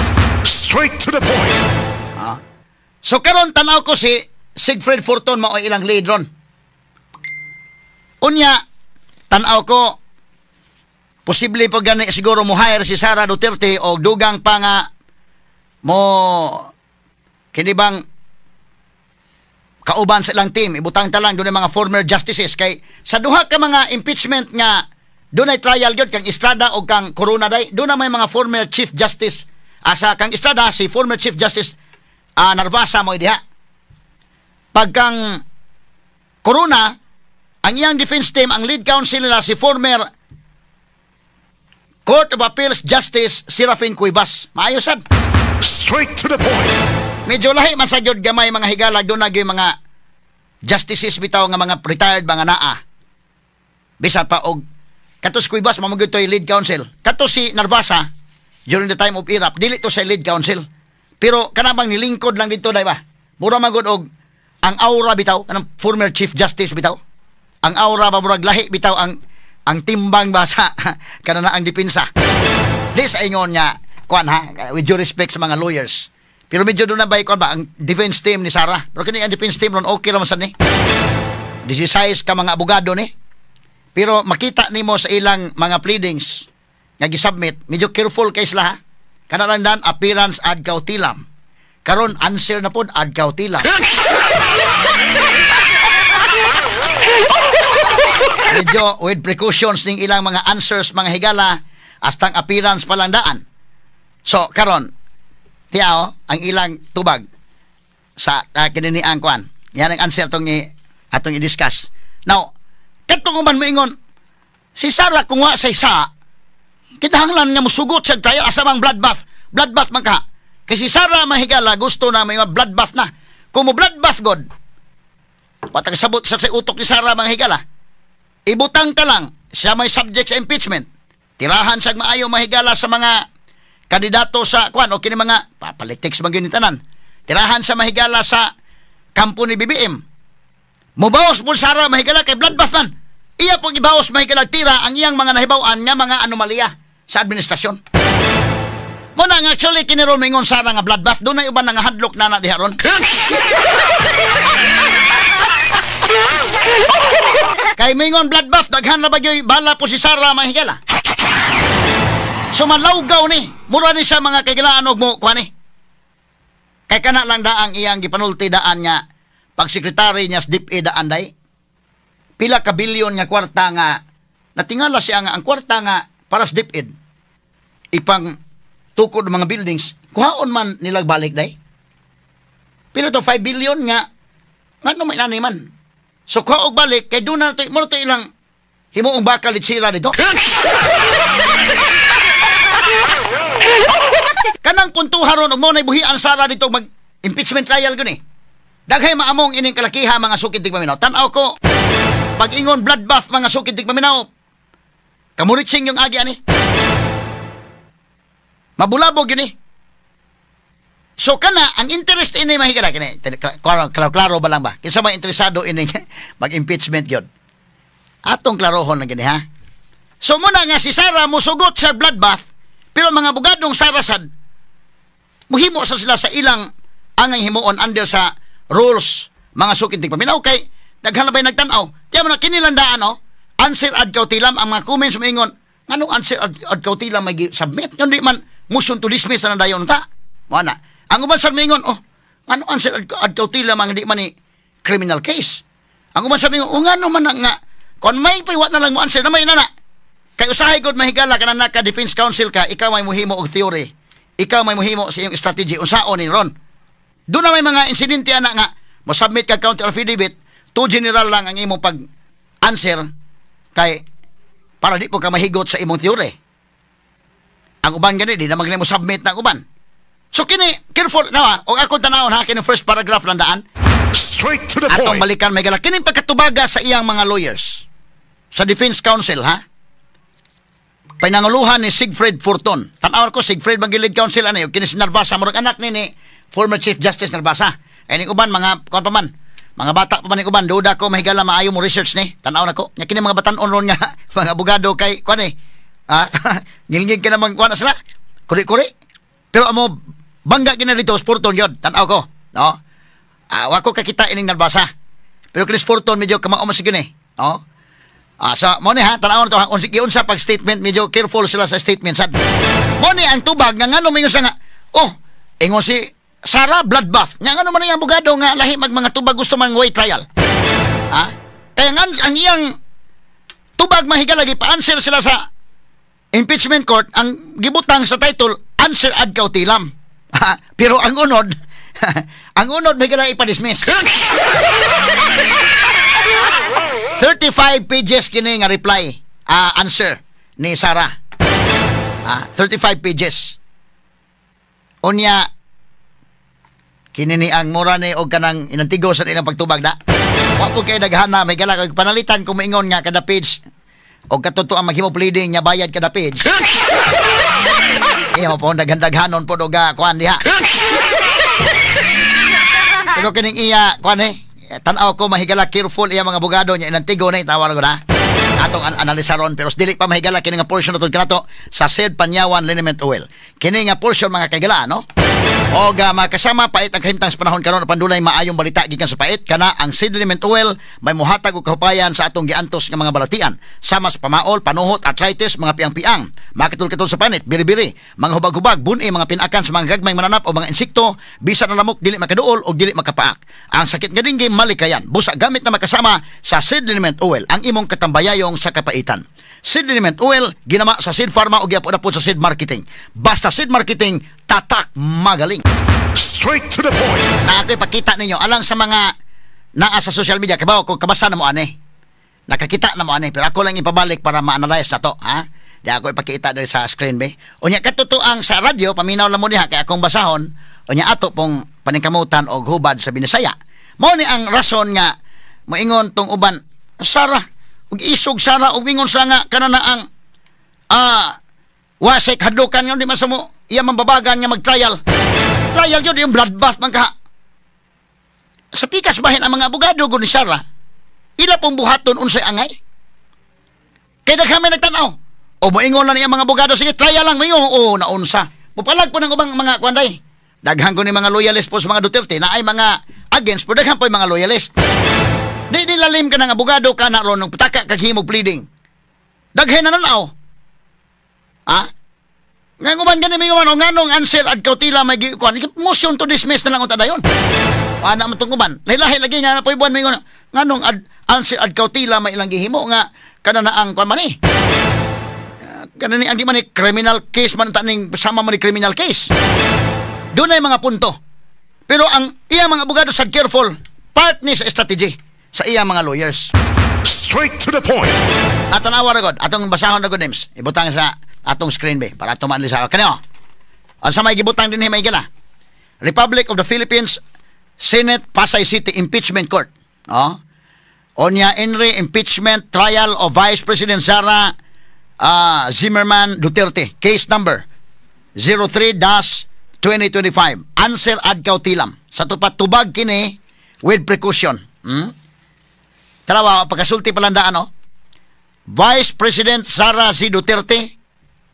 Straight to the point. So karon tan-aw ko si Siegfried Forton mao ilang lead ron. Unya, tan-aw ko posible pa gani siguro mo hire si Sara Duterte o dugang pa nga mo kini bang kauban sa ilang team, ibutang ta lang doon mga former justices kay sa duha ka mga impeachment nga dunay trial gyud, kang Estrada o kang Corona day, doon na may mga former chief justice. Asa kang Estrada, si former Chief Justice Narvasa mo diha. Pag kang Corona, ang iyang defense team, ang lead counsel nila si former Court of Appeals Justice Serafin Cuevas. Maayo sad. Straight to the point. Medyo lahi man sa gyud gamay, mga higala, doon na gyud mga justices bitaw nga mga retired mga naa. Bisan pa og kato si Cuevas mao gyud to'y lead counsel. Kato si Narvasa during the time of Erap dili to sa lead counsel. Pero kanabang nilingkod lang dito dai ba? Mura man gud og ang aura bitaw kanang former chief justice bitaw. Ang aura ba, murag lahi bitaw ang timbang ba sa kana na ang depensa. Di sa ingon nga kuan ha, with due respect sa mga lawyers. Pero medyo doon na ba kuan ba ang defense team ni Sara. Pero kini ang defense team ron okay ra man sad ni. 16 ka mga abogado ni. Pero makita nimo sa ilang mga pleadings nga gisubmit, medyo careful kay sila ha. Kana lang dan appearance ad cautelam. Karon answer na pod ad cautelam. Medyo with precautions ning ilang mga answers, mga higala, hastang appearance pa lang daan. So karon tiao ang ilang tubag sa kininiang kuan. Yan ang answer tong ni atong i-discuss. Now, kadtong uban moingon si Sara kung wa sa isa kinahanglan nga musugot sa trial, asa mang bloodbath. Bloodbath man ka. Kay si Sara, mahigala, gusto na may bloodbath na. Kung mo bloodbath god, patag sabot sa utok ni Sara, mga higala. Ibutang ta lang siya may subject sa impeachment. Tirahan siya maayo, mahigala, sa mga kandidato sa kuan o kini mga pa, politics man gyud ni tanan. Tirahan sa mahigala sa kampo ni BBM. Mubawas po Sara, mahigala, kay bloodbath man. Iya pong ibawas, mahigala, tira ang iyang mga nahibaw-an nga mga anomalya sa administrasyon. Mo na nga actually kini ron mingon Sara nga bloodbath, doon na uban nga hadlok na na diha ron. Kay mingon bloodbath, daghan na ba gyud bala po si Sara, mahigala. So malawgaw ni, mura ni sa mga kaigalaan og mo kuan ni. Kay kana lang daang iyang gipanulti daan nga pag sekretary niya sa DepEd daan day. Pila ka bilyon nga kwarta nga Natingala siya nga ang kwarta nga para sa DepEd ipang tukod mga buildings, kuhaon man nilag balik day. Pila to, 5 billion nga ngano may nanay man. So kuha og balik kay doon na to, mo to ilang himuong bakal litsira dito. Kanang puntuha ron og mo nay buhian Sara dito mag impeachment trial guni. Daghay maamong ining kalakiha mga sukid tigpaminaw. Tan-aw ko pag-ingon bloodbath mga sukid tigpaminaw. Kamuritsing yung agi ani. Mabulabog gini. So kana ang interest ini mahigala kini. Klaro, klaro ba lang ba? Kinsa may interesado ini mag-impeachment gyud. Atong klarohon lang gini ha. So muna nga si Sara musugot sa bloodbath, pero mga abogadong Sara sad muhimo sa sila sa ilang angay himuon under sa rules mga sukid tigpaminaw kay daghan na ba'y nagtan-aw. Kaya mo na kinilandaan no? Answer ad cautelam ang mga comments moingon nganong answer ad cautelam may submit kundi man motion to dismiss na dayon ta. Mo na. Ang uban sad moingon oh ngano answer ad cautelam ang di man ni criminal case. Ang uban sad moingon oh ngano man na nga kon may paywa na lang mo answer na may nana. Kay usahay gud mahigala kana naka defense counsel ka, ikaw may muhimo og theory. Ikaw may muhimo sa iyong strategy unsaon ni ron. Doon na may mga insidente ana nga mo submit ka counter affidavit, too general lang ang imong pag-answer kay para di po ka mahigot sa imong theory. Ang uban gani di na mag mo submit na ang uban. So kini careful na og akong tanawon ha kini first paragraph lang daan. Straight to the atong point. Balikan may gala kining pagkatubaga sa iyang mga lawyers sa defense counsel ha. Pinanguluhan ni Siegfried Forton. Tan-awon ko Siegfried Mangilid counsel ani kini si Narvasa murag anak ni former Chief Justice Narvasa. Ay ning uban mga kuan pa man, mga bata pa man ning uban, duda ko mahigala maayo mo research ni. Tan-aw nako. Nya kini mga batan-on ron nga mga abogado kay kuan eh. Ah, ngilngig ka namang kuan na sila. Kuri-kuri. Pero amo bangga kini dito Forton gyud. Tan-aw ko, no? Ah, wa ko kakita ining Narvasa. Pero Chris Forton medyo kamao man siguro eh, no? Ah, sa mo ni ha, tan-awon to ha, unsa pag statement medyo careful sila sa statement sad. Mo ni ang tubag nga ngano mingon sa nga, oh, ingon si Sara bloodbath. Nga ngano man ang abogado nga lahi mag mga tubag gusto man way trial. Ha? Kaya nga ang iyang tubag mahigala gi pa-answer sila sa impeachment court ang gibutang sa title answer ad cautelam. Pero ang unod ang unod mahigala ipa-dismiss. 35 pages kini nga reply answer ni Sara. 35 pages. Unya kini ni ang mura ni og kanang inantigo sa ilang pagtubag da. Wa po kay daghana may gala kay panalitan kung maingon nga kada page og katotoo ang maghimo pleading nga bayad kada page. Iya mo po daghan-daghanon po og kuan diha. Pero kining iya kuan eh tan-aw ko mahigala careful iya mga abogado niya inantigo na itawar ko na. Atong analisaron pero dili pa mahigala kini nga portion nato kanato sa said Panyawan Liniment Oil. Kini nga portion mga kaigala no. Og makasama pait ang kahimtang sa panahon karon apan dunay maayong balita gikan sa pait kana ang Seed Liniment Oil may mohatag og kahupayan sa atong giantos nga mga balatian sama sa pamaol, panuhot, arthritis, mga piang-piang, makitulkitol sa panit, biri-biri, mga hubag-hubag, buni, mga pinakan sa mga gagmay mananap o mga insekto, bisan na lamok dili makaduol o dili makapaak. Ang sakit nga dinggi malikayan, busa gamit na makasama sa Seed Liniment Oil ang imong katambayayong sa kapaitan. Seed Liniment Oil ginama sa Seed Pharma o giapod-apod sa Seed Marketing. Basta Seed Marketing, tatak magaling. Straight to the point. Na ako'y pakita ninyo alang sa mga naa sa social media kabaw ko kabasa na mo ani. Nakakita na mo ani pero ako lang ipabalik para ma-analyze na to, ha? Di ako ipakita diri sa screen be. Unya katotoang sa radyo paminaw lang mo diha kay akong basahon unya ato pong paningkamutan og hubad sa Binisaya. Mao ni ang rason nga moingon tong uban Sara ug isog Sara ug ingon sa nga kana na ang wasik hadlukan nga di man sa mo iya mambabagan nga mag-trial. Trial yun yung bloodbath man ka. Sa pikas bahin ang mga abogado gud ni Sara. Ila pong buhaton unsay angay. Kay daghan may nagtan-aw. O moingon lang niya mga abogado sige trial lang moingon o naunsa. Mupalag po ng ubang mga kuanday. Daghan ko ni mga loyalist po sa mga Duterte na ay mga against po daghan po yung mga loyalist. Di lalim ka ng abogado ka na ron nung pataka kag himog pleading. Daghan na nanaw. Ha? Nga uban gani may uban o nganong answer ad cautela may kuan motion to dismiss na lang unta dayon. Ana man tong uban. Lahi-lahi lagi nga na poy buwan may nganong ad Answer ad cautelam may ilang gihimo nga kana na ang kuan man ni. Kana ni ang di man ni criminal case man taning sama man ni criminal case. Dunay mga punto. Pero ang iyang mga abogado sa careful, part ni sa strategy sa iyang mga lawyers. Straight to the point. Natanawa ra gud, atong basahon ra gud, names. Ibutang sa atong screen be para ato maanli sa kanino. Ang sa may gibutang dinhi may gala. Republic of the Philippines, Senate, Pasay City Impeachment Court. Oh. Onya in re impeachment trial of Vice President Sara Zimmerman Duterte. Case number 03-2025. Answer ad cautelam. Sa tupat tubag kini with precaution. Tarawa, pagkasulti palandaan, no? Vice President Sara C. Duterte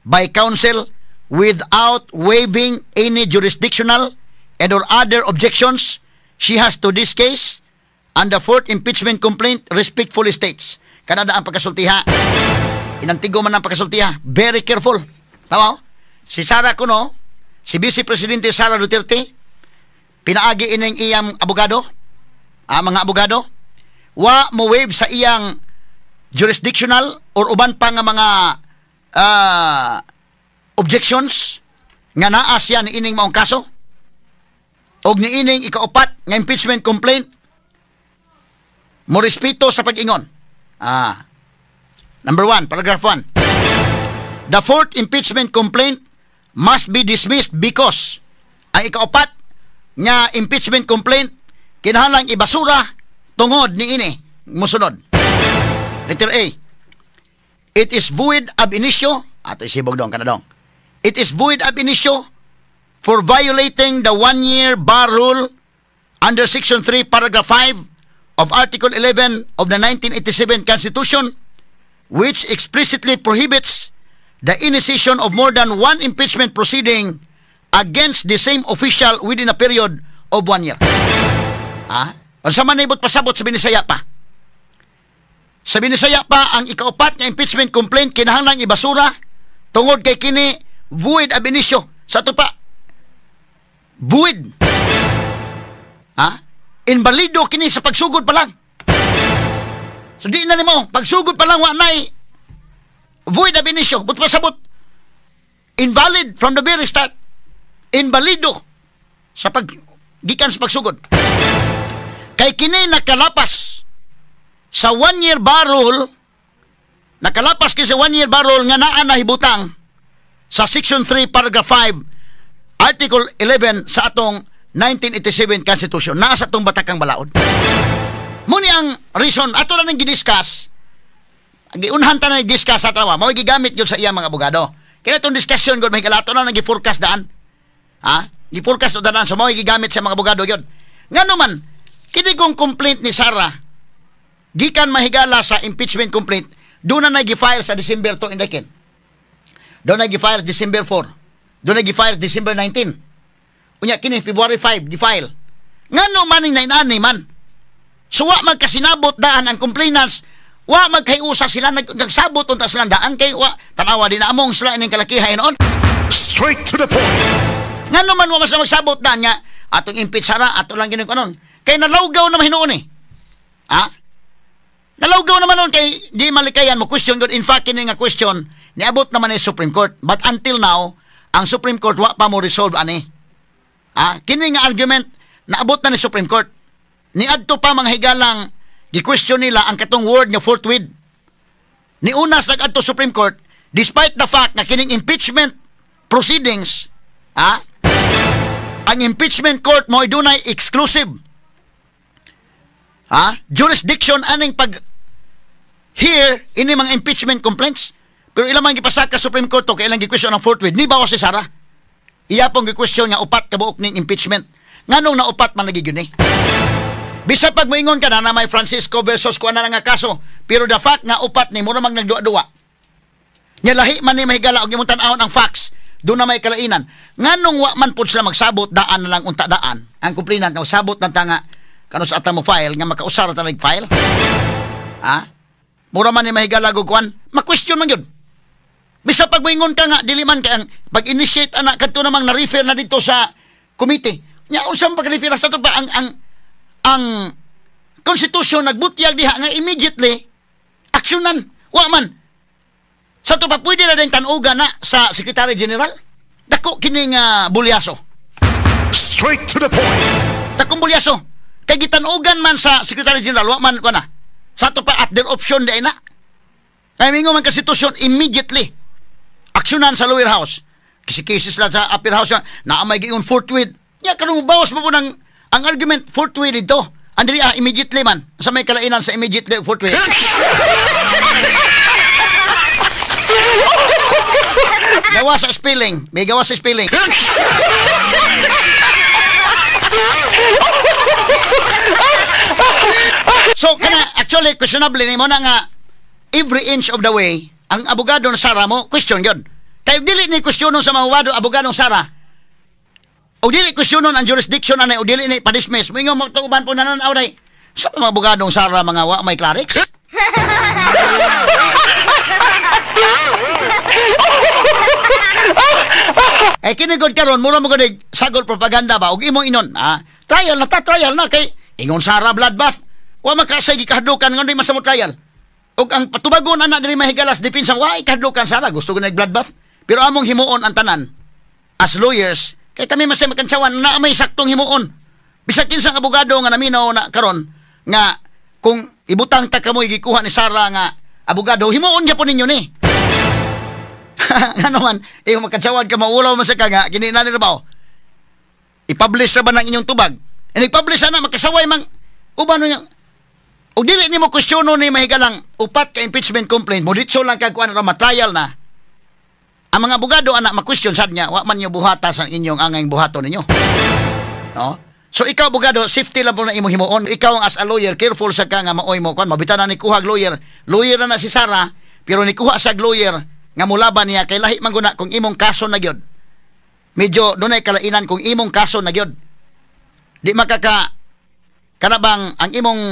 by counsel, without waiving any jurisdictional and or other objections she has to this case and the fourth impeachment complaint, respectfully states. Kanada ang pagkasultiha. Inantigo man ang pagkasultiha. Very careful. Tama? Si Sara kuno, si Vice Presidente Sara Duterte, pinaagi ining iyang abogado, ang mga abogado, wa mo waive sa iyang jurisdictional or uban pa nga mga objections nga naa siya niining maong kaso og niining ikaupat nga impeachment complaint, mo respeto sa pag-ingon. Number 1, paragraph 1. The fourth impeachment complaint must be dismissed because ang ikaupat nga impeachment complaint kinahanglang ibasura tungod niini musunod. Letter A. It is void ab initio, ato isibog dong kanadong. It is void ab initio for violating the one-year bar rule under Section 3, Paragraph 5 of Article 11 of the 1987 Constitution, which explicitly prohibits the initiation of more than one impeachment proceeding against the same official within a period of one year. Ha? Unsa man naibot pasabot sa Binisaya pa? Sa Binisaya pa, ang ikaupat nga impeachment complaint kinahanglang ibasura tungod kay kini void ab initio. Sa ato pa, void. Ha? Inbalido kini sa pagsugod pa lang. So di na nimo, pagsugod pa lang wa nay void ab initio. But pasabot, invalid from the very start. Inbalido sa pag gikan sa pagsugod. Kay kini nakalapas sa 1 year bar rule, nakalapas kay sa 1 year bar rule nga naa nahibutang sa Section 3, Paragraph 5, Article 11 sa atong 1987 Constitution. Naa sa atong batakang balaod. Muni ang reason, ato na nang gidiscuss, giunhan ta na discuss sa trawa, mao gigamit yun sa iyang mga abogado. Kaya itong discussion gud may ato na nang gi-forecast daan. Ha? Gi-forecast daan, so mao gigamit sa mga abogado yun. Ngano man, kini kong complaint ni Sara, gikan mahigala sa impeachment complaint, doon na gi-file sa December 2 in the. Doon na gi-file December 4. Doon na gi-file December 19. Unya kini February 5 gi-file. Ngano man ning nainani man? So wa magkasinabot daan ang complainants, wa magkayusa sila nagsabot unta sila daan kay wa tanawa din na among sila ining kalakihay noon. Straight to the point. Ngano man wa mas magsabot daan nga atong impeach Sara, ato lang gini kanon. Kay nalawgaw naman hinuon eh. Ha? Nalawgaw naman noon kay di malikayan mo question good. In fact, kini nga question niabot naman ni Supreme Court. But until now, ang Supreme Court wa pa mo resolve ani. Ah, kini nga argument naabot na ni Supreme Court. Niadto pa mga higalang gi-question nila ang katong word nga "forthwith". Ni unas nag-adto Supreme Court despite the fact nga kining impeachment proceedings, ang impeachment court mo dunay exclusive jurisdiction aning pag hear ini mga impeachment complaints, pero ilang man gipasaka Supreme Court to kay ilang gi-question ang "forthwith". Ni bawas si Sara, iya pong gi-question nga upat ka buok ning impeachment, nganong naupat man lagi gyud ni? Bisa pag moingon ka na na may Francisco versus kuan na nga kaso, pero the fact nga upat ni mura mag nagduwa-duwa. Nya lahi man ni mahigala og imong tan-awon ang facts, doon na may kalainan. Nganong wa man pud sila magsabot daan na lang unta daan? Ang complainant nga sabot ng tanga kano sa ata mo file nga makausar ta file. Ha? Mura man ni mahigala og kuan, ma-question man gyud. Bisa pag moingon ka nga dili man kay ang pag-initiate ana kadto namang na-refer na dito sa committee. Nya unsa man pag-refer sa to pa ang Constitution nagbutyag diha nga immediately aksyonan? Wa man. Sa to pa pwede na din tanugan na sa Secretary General. Dako kining bulyaso. Straight to the point. Dakong bulyaso. Kay gitanugan man sa Secretary General, wa man ko na. Sa to pa at their option di na. Kay mingo man konstitusyon, immediately aksyonan sa lower house. Kasi cases lang sa upper house na may giingon forthwith. Nya karon bawas mo po ng ang argument forthwith dito. Andri immediately man. Sa may kalainan sa immediately forthwith. Gawa sa spelling. May gawa sa spelling. So kana actually questionable nimo na nga every inch of the way ang abogado ng Sara mo question yun. Kay dili ni questionon sa mga abogado ng Sara. O dili questionon ang jurisdiction anay o dili ni pa-dismiss. Moingon mo tuban po nananaw day. Sa mga abogado ng Sara mga wa may clerics. Eh kinigod karon mura mo gud sagol propaganda ba og imong inon trial na ta, trial na kay ingon Sara bloodbath. Wa makasay gikahadlukan ngon di masamo trial. Og ang patubagon ana diri mahigalas depensa wa ikahadlukan Sara gusto ko nag bloodbath. Pero among himuon ang tanan as lawyers kay kami masay makantsawan na may saktong himuon. Bisag kinsang abogado nga naminaw na karon nga kung ibutang ta kamoy gikuha ni Sara nga abogado himuon gyapon ninyo ni. Ano man, eh makantsawan ka maulaw man sa ka nga kini na nila ba? I-publish ra ba ng inyong tubag? E nag-publish ana makasaway mang uban niya. Og dili nimo kwestiyono ni mahigalang upat ka impeachment complaint mo ditso lang kag kuan ra matrial na. Ang mga abogado ana ma-question sad niya wa man niyo buhata sa inyong angay buhaton ninyo. No? So ikaw abogado safety lang po na imong himuon. Ikaw ang as a lawyer careful sa ka nga maoy mo kuan mabitan na ni kuhag lawyer. Lawyer na si Sara pero ni kuha sa lawyer nga mulaban niya kay lahi man guna kung imong kaso na gyud. Medyo dunay kalainan kung imong kaso na gyud. Di makaka kanabang ang imong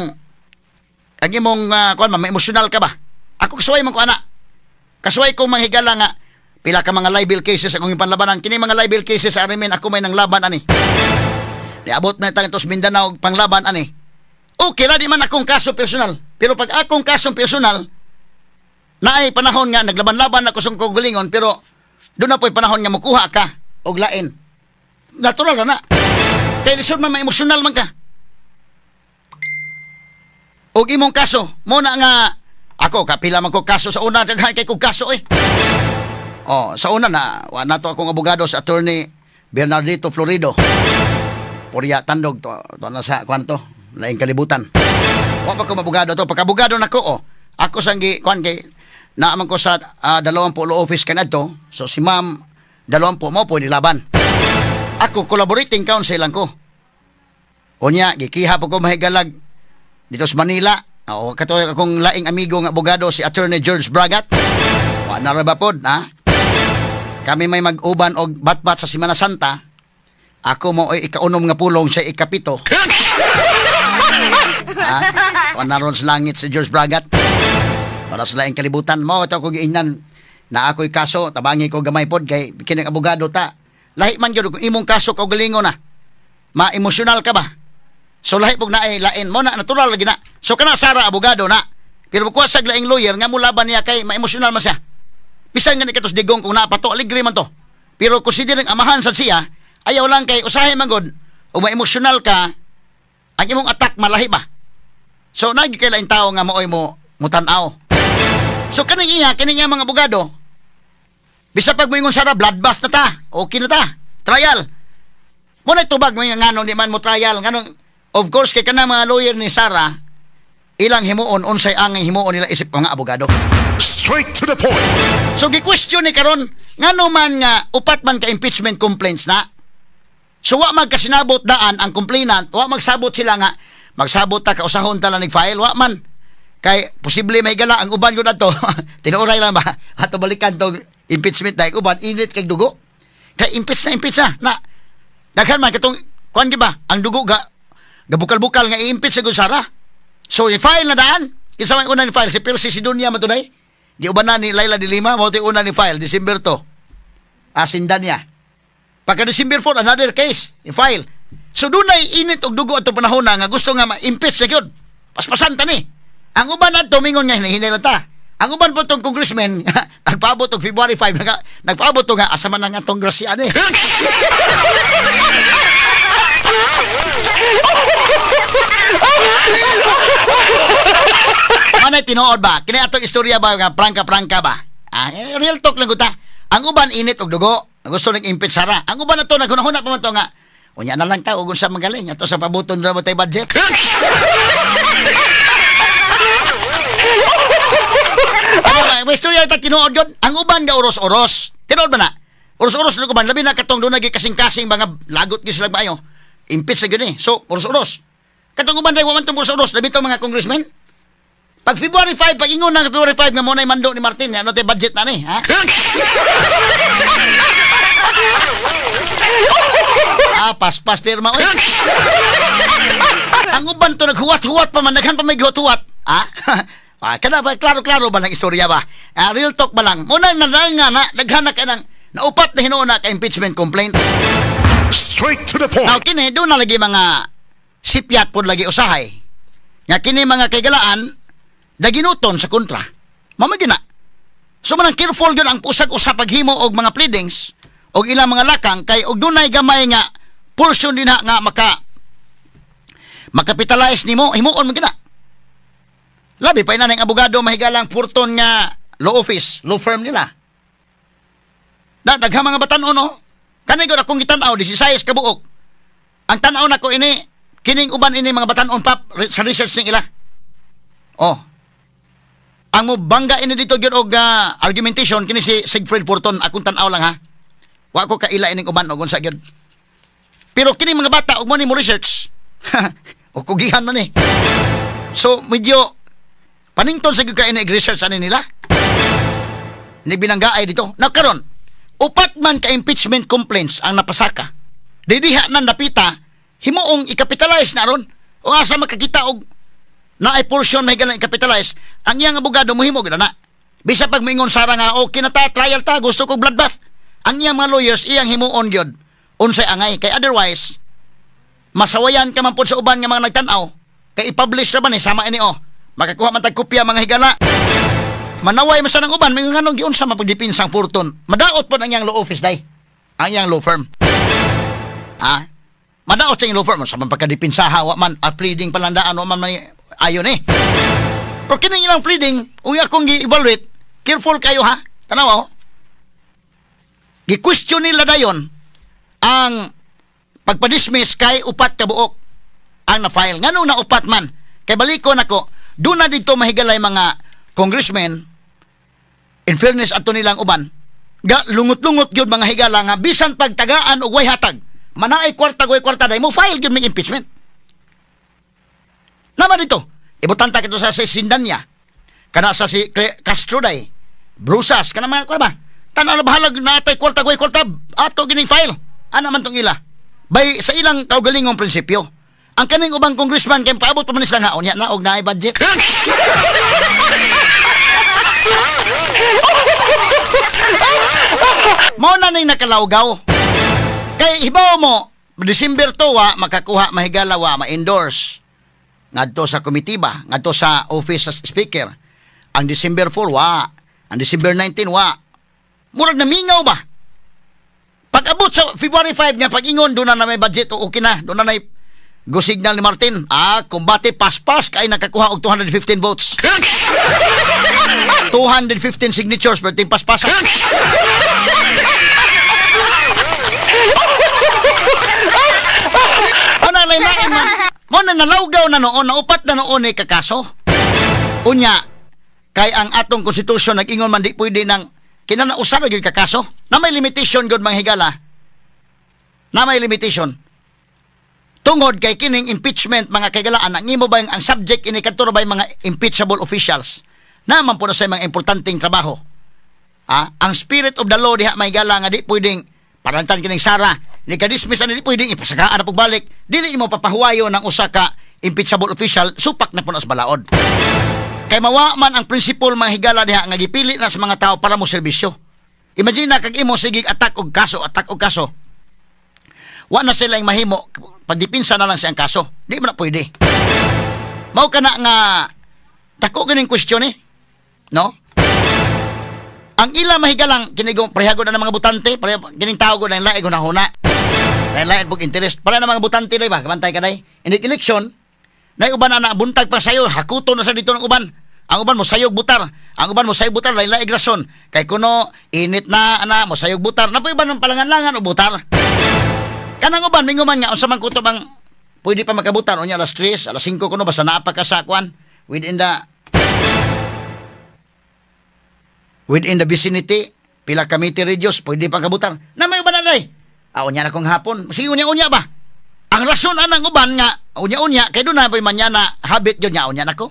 kuan ma emosyonal ka ba? Ako kasuway man ko ana. Kasuway ko manghigala nga pila ka mga libel cases akong ipanlabanan. Kini mga libel cases sa Arimen ako may nanglaban ani. Niabot na itang itos Mindanao panglaban ani. Okay ra di man akong kaso personal. Pero pag akong kaso personal naay panahon nga naglaban-laban ako sa kaugalingon pero doon na po'y panahon nga mukuha ka og lain. Natural na na. Kay lisod man ma-emosyonal man ka. Og imong kaso, mo na nga ako kapila man ko kaso sa una daghan kay kog kaso eh. Oh, sa una na wa na to akong abogado sa Attorney Bernardito Florido. Porya Tandog to, to na sa kwan to, laing kalibutan. Wa pa ko mabogado to, pagkabogado nako oh. Ako sang gi kwan kay naaman ko sa 20 law office kanadto. So si ma'am 20 mo po nilaban. Ako collaborating counsel lang ko. Unya gikiha po ko mahigalag dito sa Manila. O kato akong laing amigo nga abogado si Attorney George Bragat. Wa na ra ba pod ha? Kami may mag-uban og batbat sa Semana Santa. Ako mo ay ikaunom nga pulong siya ikapito. Ha? Wa na ron sa langit si George Bragat. Para sa laing kalibutan mo ito ko giingnan na ako'y kaso tabangi ko gamay pod kay kining abogado ta. Lahi man gyud kung imong kaso kaugalingon na. Ma-emosyonal ka ba? So lahi pug naay lain mo na natural lagi na. So kana Sara abogado na. Pero kuha sa laing lawyer nga mulaban niya kay ma-emosyonal man siya. Bisan nga ni katos digong kung napato aligre man to. Pero considering amahan sad siya, ayaw lang kay usahay man gud o ma-emosyonal ka ang imong attack malahi ba. So nagi kay laing tawo nga maoy mo mutan-aw. So kaning iya mga abogado bisa pag moingon Sara bloodbath na ta, okay na ta, trial. Mo na tubag mo nga ngano di man mo trial nganong of course kay kanang mga lawyer ni Sara ilang himuon unsay angay himuon nila isip mga abogado. Straight to the point. So gi-question ni karon ngano man nga upat man ka impeachment complaints na. So wa magkasinabot daan ang complainant, wa magsabot sila nga magsabot ta kausahon ta lang nag-file, wa man. Kay posible may gala ang uban gyud ato. Tinuoray lang ba ato balikan tong impeachment dahil uban init kay dugo. Kay impeach na na. Daghan man katong kuan di ba ang dugo ga gabukal-bukal nga i-impeach sa Sara. So i-file na daan. Kinsa may una ni file si Percy Sidonia man tunay. Di uban na ni Laila de Lima mao ti una ni file December 2. Asindan niya. Pagka December 4 another case i-file. So dunay init og dugo ato panahon na nga gusto nga ma-impeach sa gyud. Paspasan ta ni. Ang uban adto mingon nga hinahinay lang ta. Ang uban po tong congressman nagpaabot og February 5, nagpaabot to nga asa man ang atong grasya ni. Manay tinuod ba? Kini atong istorya ba nga prangka-prangka ba? Ah, real talk lang guta. Ang uban init og dugo, gusto nang impeach Sara. Ang uban na to naghunahuna pa man to nga unya na lang ta og unsa magaling ato sa pabuton ra tay budget. Ay, may istorya ta tinuod gyud. Ang uban ga oros-oros. Tinuod ba na? Oros-oros na uban labi na katong dunay kasing-kasing mga lagot gyud sila maayo. Impeach na gyud ni. So, oros-oros. Katong uban dai wa man tong oros-oros labi tong mga congressman. Pag February 5, pag ingon ng February 5 nga mo na'y mando ni Martin, ano tay budget na ni, ha? Ah, paspas pirma oy. Ang uban to naghuwat-huwat pa man, daghan pa may gihuwat-huwat. Ha? Ah, kada ba klaro-klaro ba ng istorya ba? Ah, real talk ba lang? Muna na nga na daghan na ka ng naupat na hinuon na ka impeachment complaint. Straight to the point. Now kini do na lagi mga sipyat pod lagi usahay. Nga kini mga kaigalaan daginuton sa kontra. Mao gina. So manang careful gyud ang usag-usa paghimo og mga pleadings og ilang mga lakang kay og dunay gamay nga portion dinha nga makapitalize nimo, himuon man gina. Labi pa ina ning abogado mahigalang Purton nga law office, law firm nila. Na daghang mga batan-on no. Kani gyud akong gitan-aw 16 ka buok. Ang tan-aw nako ini kining uban ini mga batan-on pap sa research ning ila. Oh. Ang mobangga ini dito gyud og argumentation kini si Siegfried Purton, akong tan-aw lang ha. Wa ko kaila ining uban og unsa gyud. Pero kini mga bata og mo ni mo research. O kugihan man ni. So medyo panington sa gyud kay ini research ani nila. Ni binanggaay dito. Now karon, upat man ka impeachment complaints ang napasaka. Didiha nan napita, himuong i-capitalize na ron. O asa makakita og naay portion may galang i-capitalize, ang iyang abogado mohimo gyud na. Bisa pag moingon Sara nga okay na ta, trial ta, gusto ko bloodbath. Ang iyang mga lawyers iyang himuon gyud unsay angay kay otherwise masawayan ka man pod sa uban nga mga nagtan-aw kay i-publish ra ba ni sama ini oh. Makakuha man tag kopya mga higala. Manaway man sa nang uban, may nganong giunsa man pagdepensa ang Purton. Madaot pod ang iyang law office day. Ang iyang law firm. Ah, madaot sa iyang law firm sa man pagkadepensa wa man at pleading palandaan wa man ayon eh. Pero kining ilang pleading, ug akong gi-evaluate, careful kayo ha. Tanaw oh. Gi-question nila dayon ang pagpa-dismiss kay upat ka buok ang na-file. Nganong na upat man? Kay balikon ako, doon na dito mahigalay mga congressmen, in fairness ato nilang uban, ga lungot-lungot gyud mga higala nga bisan pagtagaan og way hatag, manaay kwarta way kwarta day mo file gyud may impeachment. Naman dito, ibutan ta kito sa si Sindanya, kana sa si Castro day, Brusas, kana mga kuan ba? Tan-aw na bahalag naatay kwarta way kwarta ato gining file. Ana man tong ila. Bay sa ilang kaugalingong prinsipyo. Ang kaning ubang congressman kay paabot pa man sila nga unya na og naay budget. Mao na ning nakalawgaw. Kay hibaw mo, December 2 wa makakuha mahigala wa ma-endorse ngadto sa komitiba, ngadto sa office sa speaker. Ang December 4 wa, ang December 19 wa. Murag namingaw ba? Pag-abot sa February 5 nga pag-ingon doon na may budget o okay na, doon na may go signal ni Martin. Ah, kumbate paspas kay nakakuha og 215 votes. 215 signatures pero ting paspas. Ano lain-lain man. Mo na nalawgaw na noon, naupat na noon ni kakaso. Unya, kay ang atong konstitusyon nag-ingon man di pwede nang kinanausa na gyud kakaso. Na may limitation gyud mga higala. Na may limitation. Tungod kay kining impeachment mga kaigalaan, ang imo ba ang subject ini kadto ba mga impeachable officials? Naman po na sa mga importanteng trabaho. Ah, ang spirit of the law diha may gala nga di pwedeng parantan kining Sara, ni ka-dismiss ani di pwedeng ipasakaan na pagbalik. Dili nimo papahuwayo ng usa ka impeachable official, supak na po na sa balaod. Kay mawa man ang principle mga higala diha nga gipili na sa mga tao para mo serbisyo. Imagine na kag imo sige attack og kaso, attack og kaso. Wa na sila yung mahimo, pagdipinsa na lang siyang kaso. Di man na pwede. Mao kana nga dako ganing question eh. No? Ang ila mahigalang kini go pareha na ng mga butante, pareha kining tao ko nang lain hunahuna. Lain lain pug interest. Pala ng mga butante day ba, kabantay ka day. Inig election, nay uban na buntag pa sayo, hakuto na sa dito ng uban. Ang uban mo sayog butar. Ang uban mo sayog butar lain lain rason. Kay kuno init na ana mo sayog butar. Napoy uban ng palangan-langan o butar. Kanang uban mingo man nga unsa man kutob ang pwede pa makabutar unya alas 3, alas 5 kuno basta naa pa ka sa kwan within the vicinity pila ka meter radius pwede pa kabutar. Na may uban na day. Ah, unya na kong hapon. Sige, unya-unya ba? Ang rason anang uban nga unya-unya kay doon na po'y manyana habit yun nga unya na ko.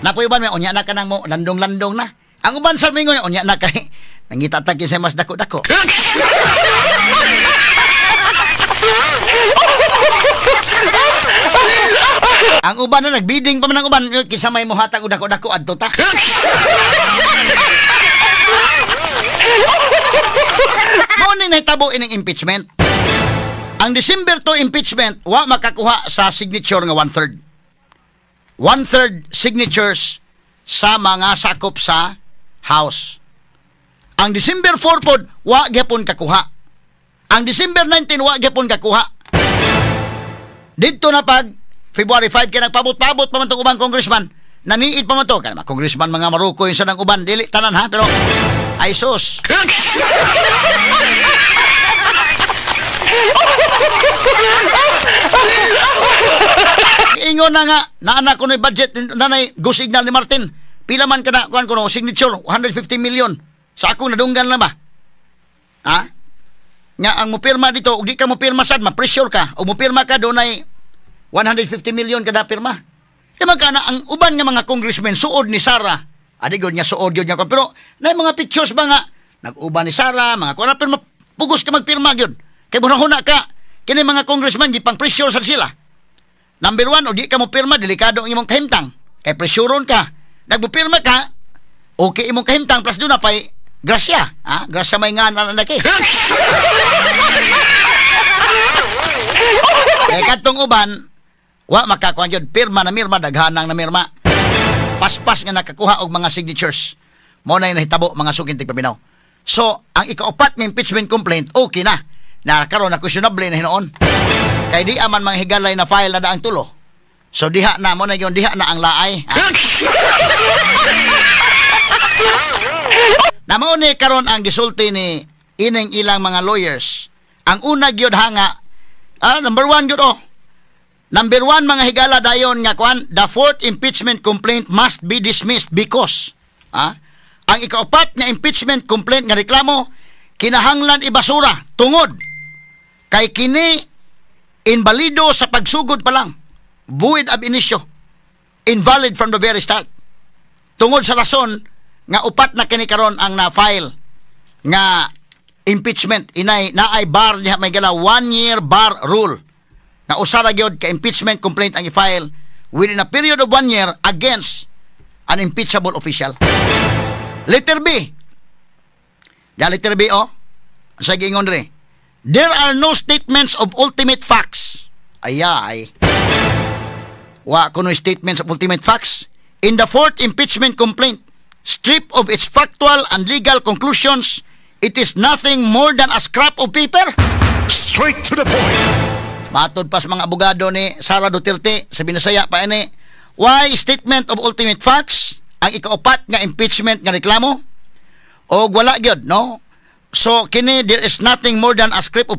Napoy uban may unya na ka nang mo landong-landong na. Ang uban sa mingon unya na kay nangita ta sa mas dako-dako. Ang uban na nagbiding pa man ang uban kinsa may mohatag og dako-dako adto ta. Mao ni nahitabo ining impeachment. Ang December 2 impeachment wa makakuha sa signature nga 1/3. 1/3 signatures sa mga sakop sa House. Ang December 4 pod wa gyapon kakuha. Ang December 19 wa gyapon kakuha. Didto na pag February 5 kay nagpabot-pabot pa man tong ubang congressman. Naniid pa man to kay mga congressman mga marukoy sa nang uban dili tanan ha pero ay sus. Ingon na nga naana ko ni budget nanay go signal ni Martin. Pila man kada kuan kuno signature 150 million. Sa ako nadunggan na ba? Ha? Nga ang mopirma dito ug di ka mopirma sad ma-pressure ka. Og mopirma ka dunay 150 million kada pirma. Di man kana ang uban nga mga congressmen suod ni Sara. Adi gyud niya suod gyud niya pero nay mga pictures ba nga nag-uban ni Sara mga kuan pero pugos ka magpirma gyud. Kay bunahuna ka kini mga congressman gipang pressure sad sila. Number 1, o di ka mo pirma, delikado ang imong kahimtang. Kay presyuron ka. Nagmupirma ka, okay imong kahimtang, plus doon na pa'y grasya. Ha? Grasya may nga na laki. Kaya katong uban, wa makakuha yun. Pirma na mirma, daghanang na mirma. Paspas nga nakakuha og mga signatures. Mo na yung nahitabo, mga suking tigpaminaw. So, ang ikaupat nga impeachment complaint, okay na. Nakaroon na questionable na hinoon. Kay di aman mga higalay na file na daang tulo. So diha na mo na yun, diha na ang laay. Na mao ni karon ang gisulti ni ining ilang mga lawyers. Ang una gyud hanga, number 1 gyud oh. Number 1 mga higala dayon nga kuan, the fourth impeachment complaint must be dismissed because ang ikaupat nga impeachment complaint nga reklamo kinahanglan ibasura tungod kay kini inbalido sa pagsugod pa lang. Void ab initio. Invalid from the very start. Tungod sa rason nga upat na kini karon ang na-file nga impeachment inay naay bar niya may gala 1 year bar rule. Nga usa ra gyud ka impeachment complaint ang i-file within a period of 1 year against an impeachable official. Letter B. Ya letter B oh. Sa giingon re. There are no statements of ultimate facts. Ayay. Wa kuno statements of ultimate facts. In the fourth impeachment complaint, stripped of its factual and legal conclusions, it is nothing more than a scrap of paper. Straight to the point. Matod pa sa mga abogado ni Sara Duterte sa Binasaya pa ini, why statement of ultimate facts ang ikaupat nga impeachment nga reklamo? O wala gyud, no? So kini there is nothing more than a scrap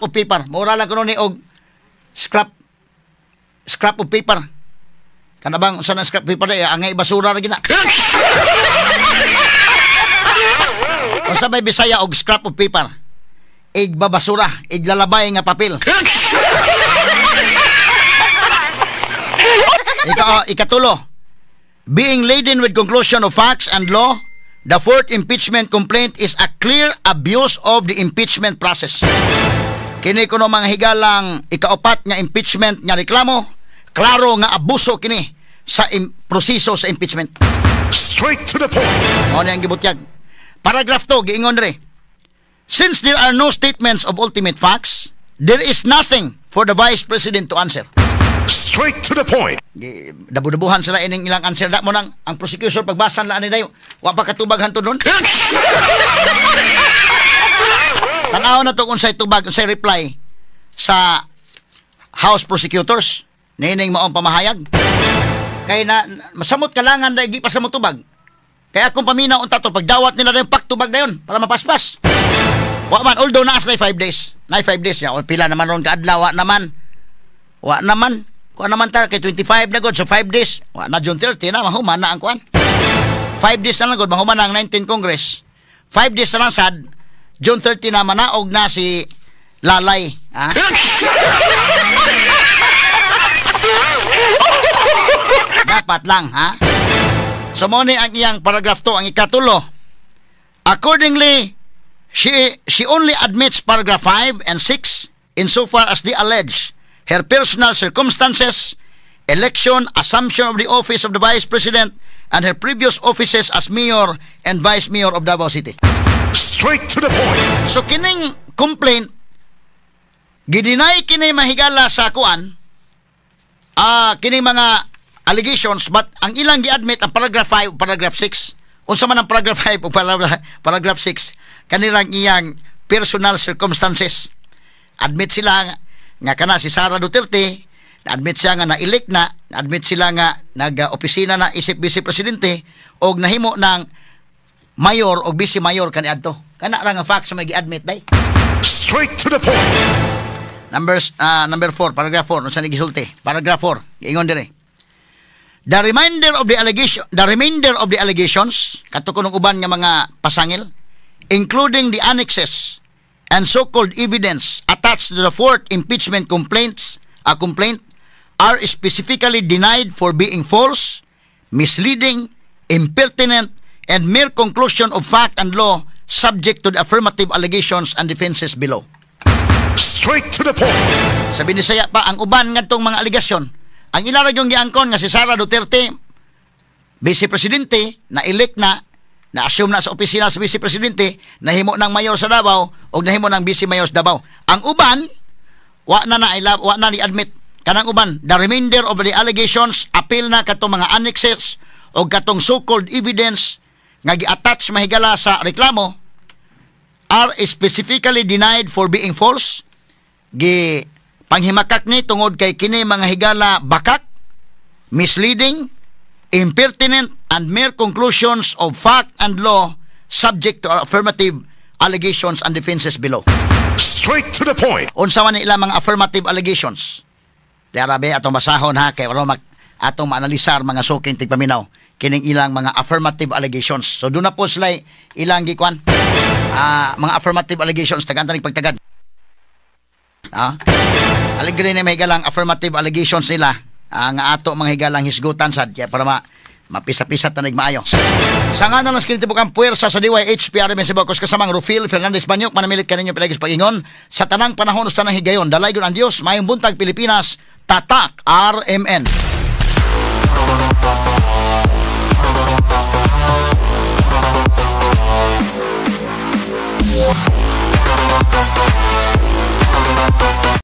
of paper. Mura lang kuno ni og scrap of paper. Kana bang usa na scrap paper ay angay basura ra gina. Unsa may Bisaya og scrap of paper? Igbabasura, iglalabay nga papel. Ikatulo, being laden with conclusion of facts and law, the fourth impeachment complaint is a clear abuse of the impeachment process. Kini kuno mga higalang ikaupat nga impeachment nga reklamo, klaro nga abuso kini sa proseso sa impeachment. Straight to the point. Mao ni ang gibutyag. Paragraph 2 giingon re. Since there are no statements of ultimate facts, there is nothing for the Vice President to answer. Straight to the point. Dabu-dabuhan sila ining ilang answer da mo nang ang prosecution pagbasan la ani dayo. Wa pa katubag hantud ron. Tan-aw na to kung unsay tubag, unsay reply sa House prosecutors niining maong pamahayag. Kay na masamot kalangan dahil di pa sa motubag. Kaya kung paminaw unta to pagdawat nila dayon paktubag dayon para mapaspas. Wa man, although naas na 5 days. Na 5 days ya, o pila naman ron kaadlaw, wa naman. Wa naman. Kuan naman ta kay 25 na gud, so 5 days. Wa na June 30 na mahuman na ang kuan. 5 days na lang gud mahuman na ang 19 Congress. 5 days na lang sad June 30 na manaog na si Lalay, ha? Dapat lang, ha? So mo ni ang iyang paragraph 2, ang ikatulo. Accordingly, she only admits paragraph 5 and 6 insofar as they allege her personal circumstances, election, assumption of the office of the Vice President, and her previous offices as Mayor and Vice Mayor of Davao City. Straight to the point. So kining complaint, gideny kini mahigala sa kuan, kining mga allegations, but ang ilang gi-admit ang paragraph 5 paragraph 6. Unsa man ang paragraph 5 o paragraph 6? Kanilang iyang personal circumstances. Admit sila nga kana si Sara Duterte, admit siya nga na-elect na, admit sila nga nag-opisina na isip vice presidente og nahimo ng mayor og vice mayor kaniadto. Kana ra nga fact sa may gi-admit day. Straight to the point. Number 4, paragraph 4, unsa ni gisulti? Paragraph 4, giingon dire. The remainder of the allegations, kato kunong uban nga mga pasangil, including the annexes and so-called evidence attached to the fourth impeachment complaint, are specifically denied for being false, misleading, impertinent, and mere conclusion of fact and law subject to the affirmative allegations and defenses below. Straight to the point. Sa Binisaya pa, ang uban ngadtong mga alegasyon, ang ilara yung giangkon nga si Sara Duterte, Vice Presidente, na-elect na, na-assume na sa opisina sa Vice Presidente, nahimo ng mayor sa Davao, o nahimo ng Vice Mayor sa Davao. Ang uban, wa na ni-admit. Kanang uban, the remainder of the allegations, appeal na katong mga annexes o katong so-called evidence nga gi-attach mahigala sa reklamo are specifically denied for being false. Gi panghimakak ni tungod kay kini mga higala bakak, misleading, impertinent, and mere conclusions of fact and law subject to affirmative allegations and defenses below. Straight to the point. Unsa man ilang mga affirmative allegations? Di arabe atong basahon ha kay aron atong maanalisar mga suking tigpaminaw kining ilang mga affirmative allegations. So doon na po sila ilang gikuan mga affirmative allegations tagaan tanig pagtagad. Aligre ni may higalang affirmative allegations nila nga ato mga higalang hisgutan sad kaya para mapisa-pisa tanig maayo. Sa nga na lang skinitibok ang puwersa sa DYHPRM sa Bacos kasamang Rufil Fernandez Banyok, manamilit kaninyo pinagis pag-ingon sa tanang panahon sa tanang higayon. Dalaygon ang Dios, maayong buntag Pilipinas, Tatak RMN.